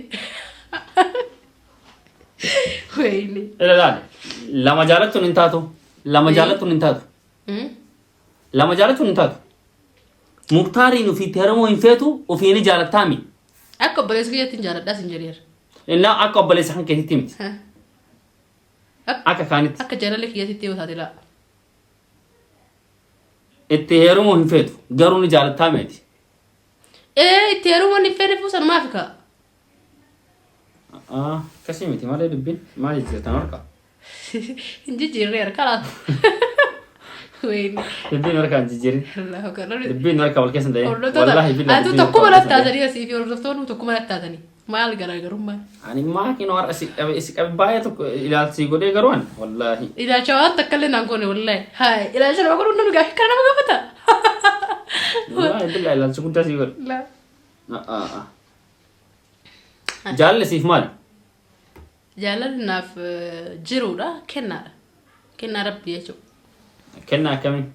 Speaker 1: Wayne.
Speaker 2: Ila laale. Lama jaalattuun hin taatu. Lama jaalattuun hin taatu. Lama jaalattuun hin taatu. Muktaariin ofiitti heerumuu hin feetu ofii ni jaalattaami.
Speaker 1: Akka obboleessa kiyyatti hin jaaladhaas hin jedheera.
Speaker 2: Innaa akka obboleessa kan keetitti miti. Akka kaanitti.
Speaker 1: Akka jaalallee kiyyatti yoo taate laa.
Speaker 2: Itti heerumuu hin feetu. Garuu ni jaalattaa miti.
Speaker 1: Ee itti heerumuu hin feene fuusan maafi kaa.
Speaker 2: Akkasii miti malee dubbiin maal jijjiirtan harka?
Speaker 1: Hin jijjiirreera kalaas. Wayne.
Speaker 2: Dubbiin harka hin jijjiirin.
Speaker 1: Allahu akbar.
Speaker 2: Dubbiin harka wal keessa hin ta'in.
Speaker 1: Hordoftoota.
Speaker 2: Wallaahi billaahi
Speaker 1: Atu
Speaker 2: dubbiin
Speaker 1: tokkuma
Speaker 2: harka wal keessa hin ta'in.
Speaker 1: lattaatanii asii fi hordoftoonni tokkuma lattaatanii. Maal garaagarummaa?
Speaker 2: Ani maakiin har'a si qabe si qabe baay'ee tokko ilaalchi godhee garuu ani wallaahi.
Speaker 1: Ilaalcha waan takka illee naan goone wallaahi. Haay ilaalcha nama godhuun namni gaaffii kana nama gaafata.
Speaker 2: Wallaahi billaahi ilaalchi guddaa si godhe.
Speaker 1: Laa.
Speaker 2: Jaalalli siif maali?
Speaker 1: Jaalalli naaf jiruudha kennaadha. Kennaa rabbii jechuudha.
Speaker 2: Kennaa akkamii?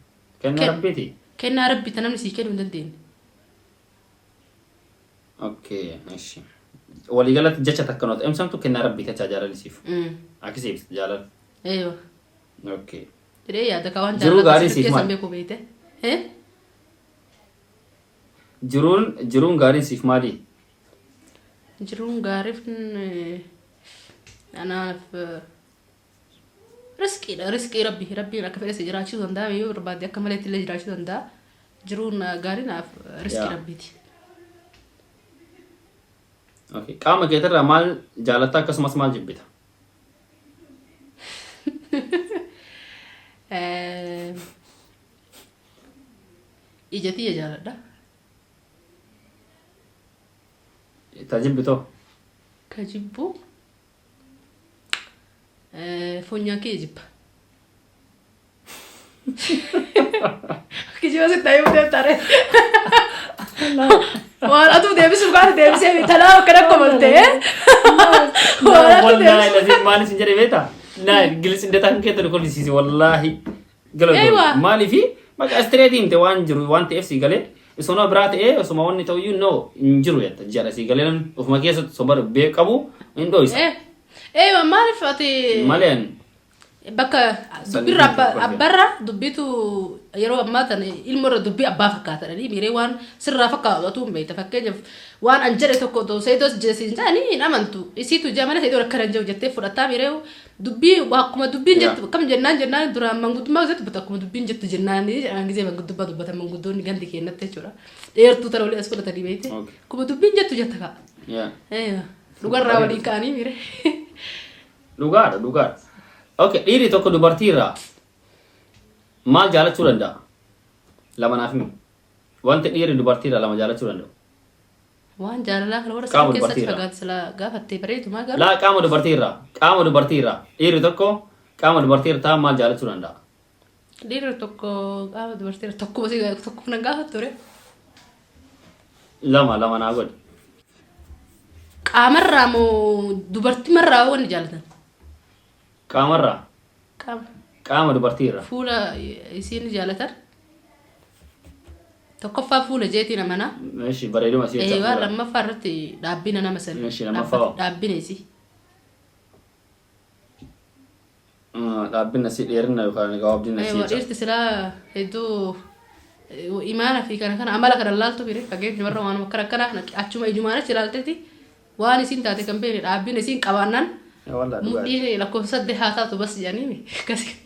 Speaker 2: Kennaa rabbiiti?
Speaker 1: Kennaa rabbii ta namni sii kennuu hin dandeenye.
Speaker 2: Okay, eshi. Waliigalatti jecha takka noota ibsamtu kennaa rabbii tachaa jaalalli siif. Akkasii ibsa jaalala.
Speaker 1: Eewa.
Speaker 2: Okay.
Speaker 1: Jedhee yaada ka waan
Speaker 2: Jiruu
Speaker 1: jaalala
Speaker 2: gaarii
Speaker 1: sirrii
Speaker 2: siif
Speaker 1: keessan
Speaker 2: maali?
Speaker 1: beeku beekte. Eh?
Speaker 2: Jiruun gaariin siif maali?
Speaker 1: Jiruun gaariif anaaf riskiidha. Riskii rabbi. Rabbiin akka fedhe si jiraachisuu danda'a. Yoo barbaade akka maleetti illee jiraachisuu danda'a. Jiruun gaarii naaf riskii
Speaker 2: Yaa.
Speaker 1: rabbiiti.
Speaker 2: Okay. Qaama keetirraa maal jaalatta akkasumas maal jibbita?
Speaker 1: Ija tiyya jaaladha.
Speaker 2: Ta jibbitoo?
Speaker 1: Ka jibbu funyaan kiyya jibba. Kijiba sitti ayuu deemtaare. Waan atuu deebisuuf kaate deebisee talaa akkana komaltee. Waan atuu
Speaker 2: Wallaahi
Speaker 1: deebisuuf.
Speaker 2: laziim maal isin jedhe beektaa? Naa gilsindataa kan keetti nu kolfisiise wallaahi.
Speaker 1: Eewa.
Speaker 2: Maaliifi maqaa istireetii himte waan jiru waan ta'eef sii galee osoo biraa ta'ee osuma wanni ta'uyyuu no hin jiru jetta jedha sii galee namni ofuma keessatti soba beekamu hin dho'isa.
Speaker 1: Eewa maaliif ati
Speaker 2: Malee ani
Speaker 1: bakka dubbirra abbarra dubbitu yeroo ammaa tana ilmoorra dubbii abbaa fakkaatanii miiree waan sirraa fakkaatu atuu hin beekta. Fakkeenyaaf waan an jedhe tokko otoo seetos jeesiin jedhanii hin amantu, isiitu jaa malee seedoon akkana hin jiru jettee fudhattaa. Miiree dubbii akkuma dubbiin jettu akkam jennaan jennaan duraan manguddummaa keessatti dubbata, akkuma dubbiin jettu jennaan jedhan. Gisee manguddummaa dubbatan manguddoonni gandi kennatti jechuudha, dheertuu tana olii as fudhatanii beekte, akkuma dubbiin jettu jetta ka'a. Dhugarraa waliin ka'anii miiree.
Speaker 2: Dhugaadha, dhugaadha. Okay, dhiirri tokko dubartii irraa maal jaalachuu danda'a? Lama naaf himi. Wanti dhiirri dubartii irraa lama jaalachuu danda'u.
Speaker 1: Waan jaalalaa kana warra
Speaker 2: Qaama
Speaker 1: sana keessatti
Speaker 2: dubartii irraa.
Speaker 1: fagaate silaa gaafattee bareedumaa garuu.
Speaker 2: Laa, qaama dubartii irraa. Qaama dubartii irraa. Dhiirri tokko qaama dubartii irraa maal jaalachuu danda'a?
Speaker 1: Dhiirri tokko qaama dubartii irraa tokkuma si tokkuma nan gaafattu ture.
Speaker 2: Lama lama naa godhi.
Speaker 1: Qaamarraa moo dubartimarraa wanni jaalatan?
Speaker 2: Qaamarraa.
Speaker 1: Qaama.
Speaker 2: Qaama dubartii irraa.
Speaker 1: Fuula isiin jaalatan. Tokkoffaa fuula jeetiin amanaa.
Speaker 2: Eshi, bareeduma isii jecha
Speaker 1: Waan
Speaker 2: fuula.
Speaker 1: lammaffaa irratti dhaabbina nama sana.
Speaker 2: Eshi, lammaffaa hoo?
Speaker 1: Dhaabbina isii.
Speaker 2: Dhaabbina isii, dheerina yookaan gabaabdina isii jecha.
Speaker 1: Dhiirti silaa hedduu imaana fi kana kana amala kana laaltu bire fageenya warra waan akkana akkana achuma ijumaan achi ilaalteeti waan isiin taate kan beekne dhaabbina isiin qabaannaan
Speaker 2: Wallaa dhugaadha.
Speaker 1: Mudhiin lakkoofsa saddeet haa taatu bas jedhanii akkasi.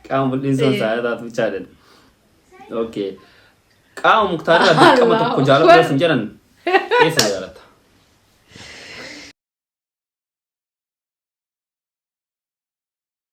Speaker 2: Qaama mul'iin sun isaa taatu bichaa jedhan. Okay. Qaama Muktaar irraa dirqama tokko jaaladhu yoo sin jedhan eessa jaalatta?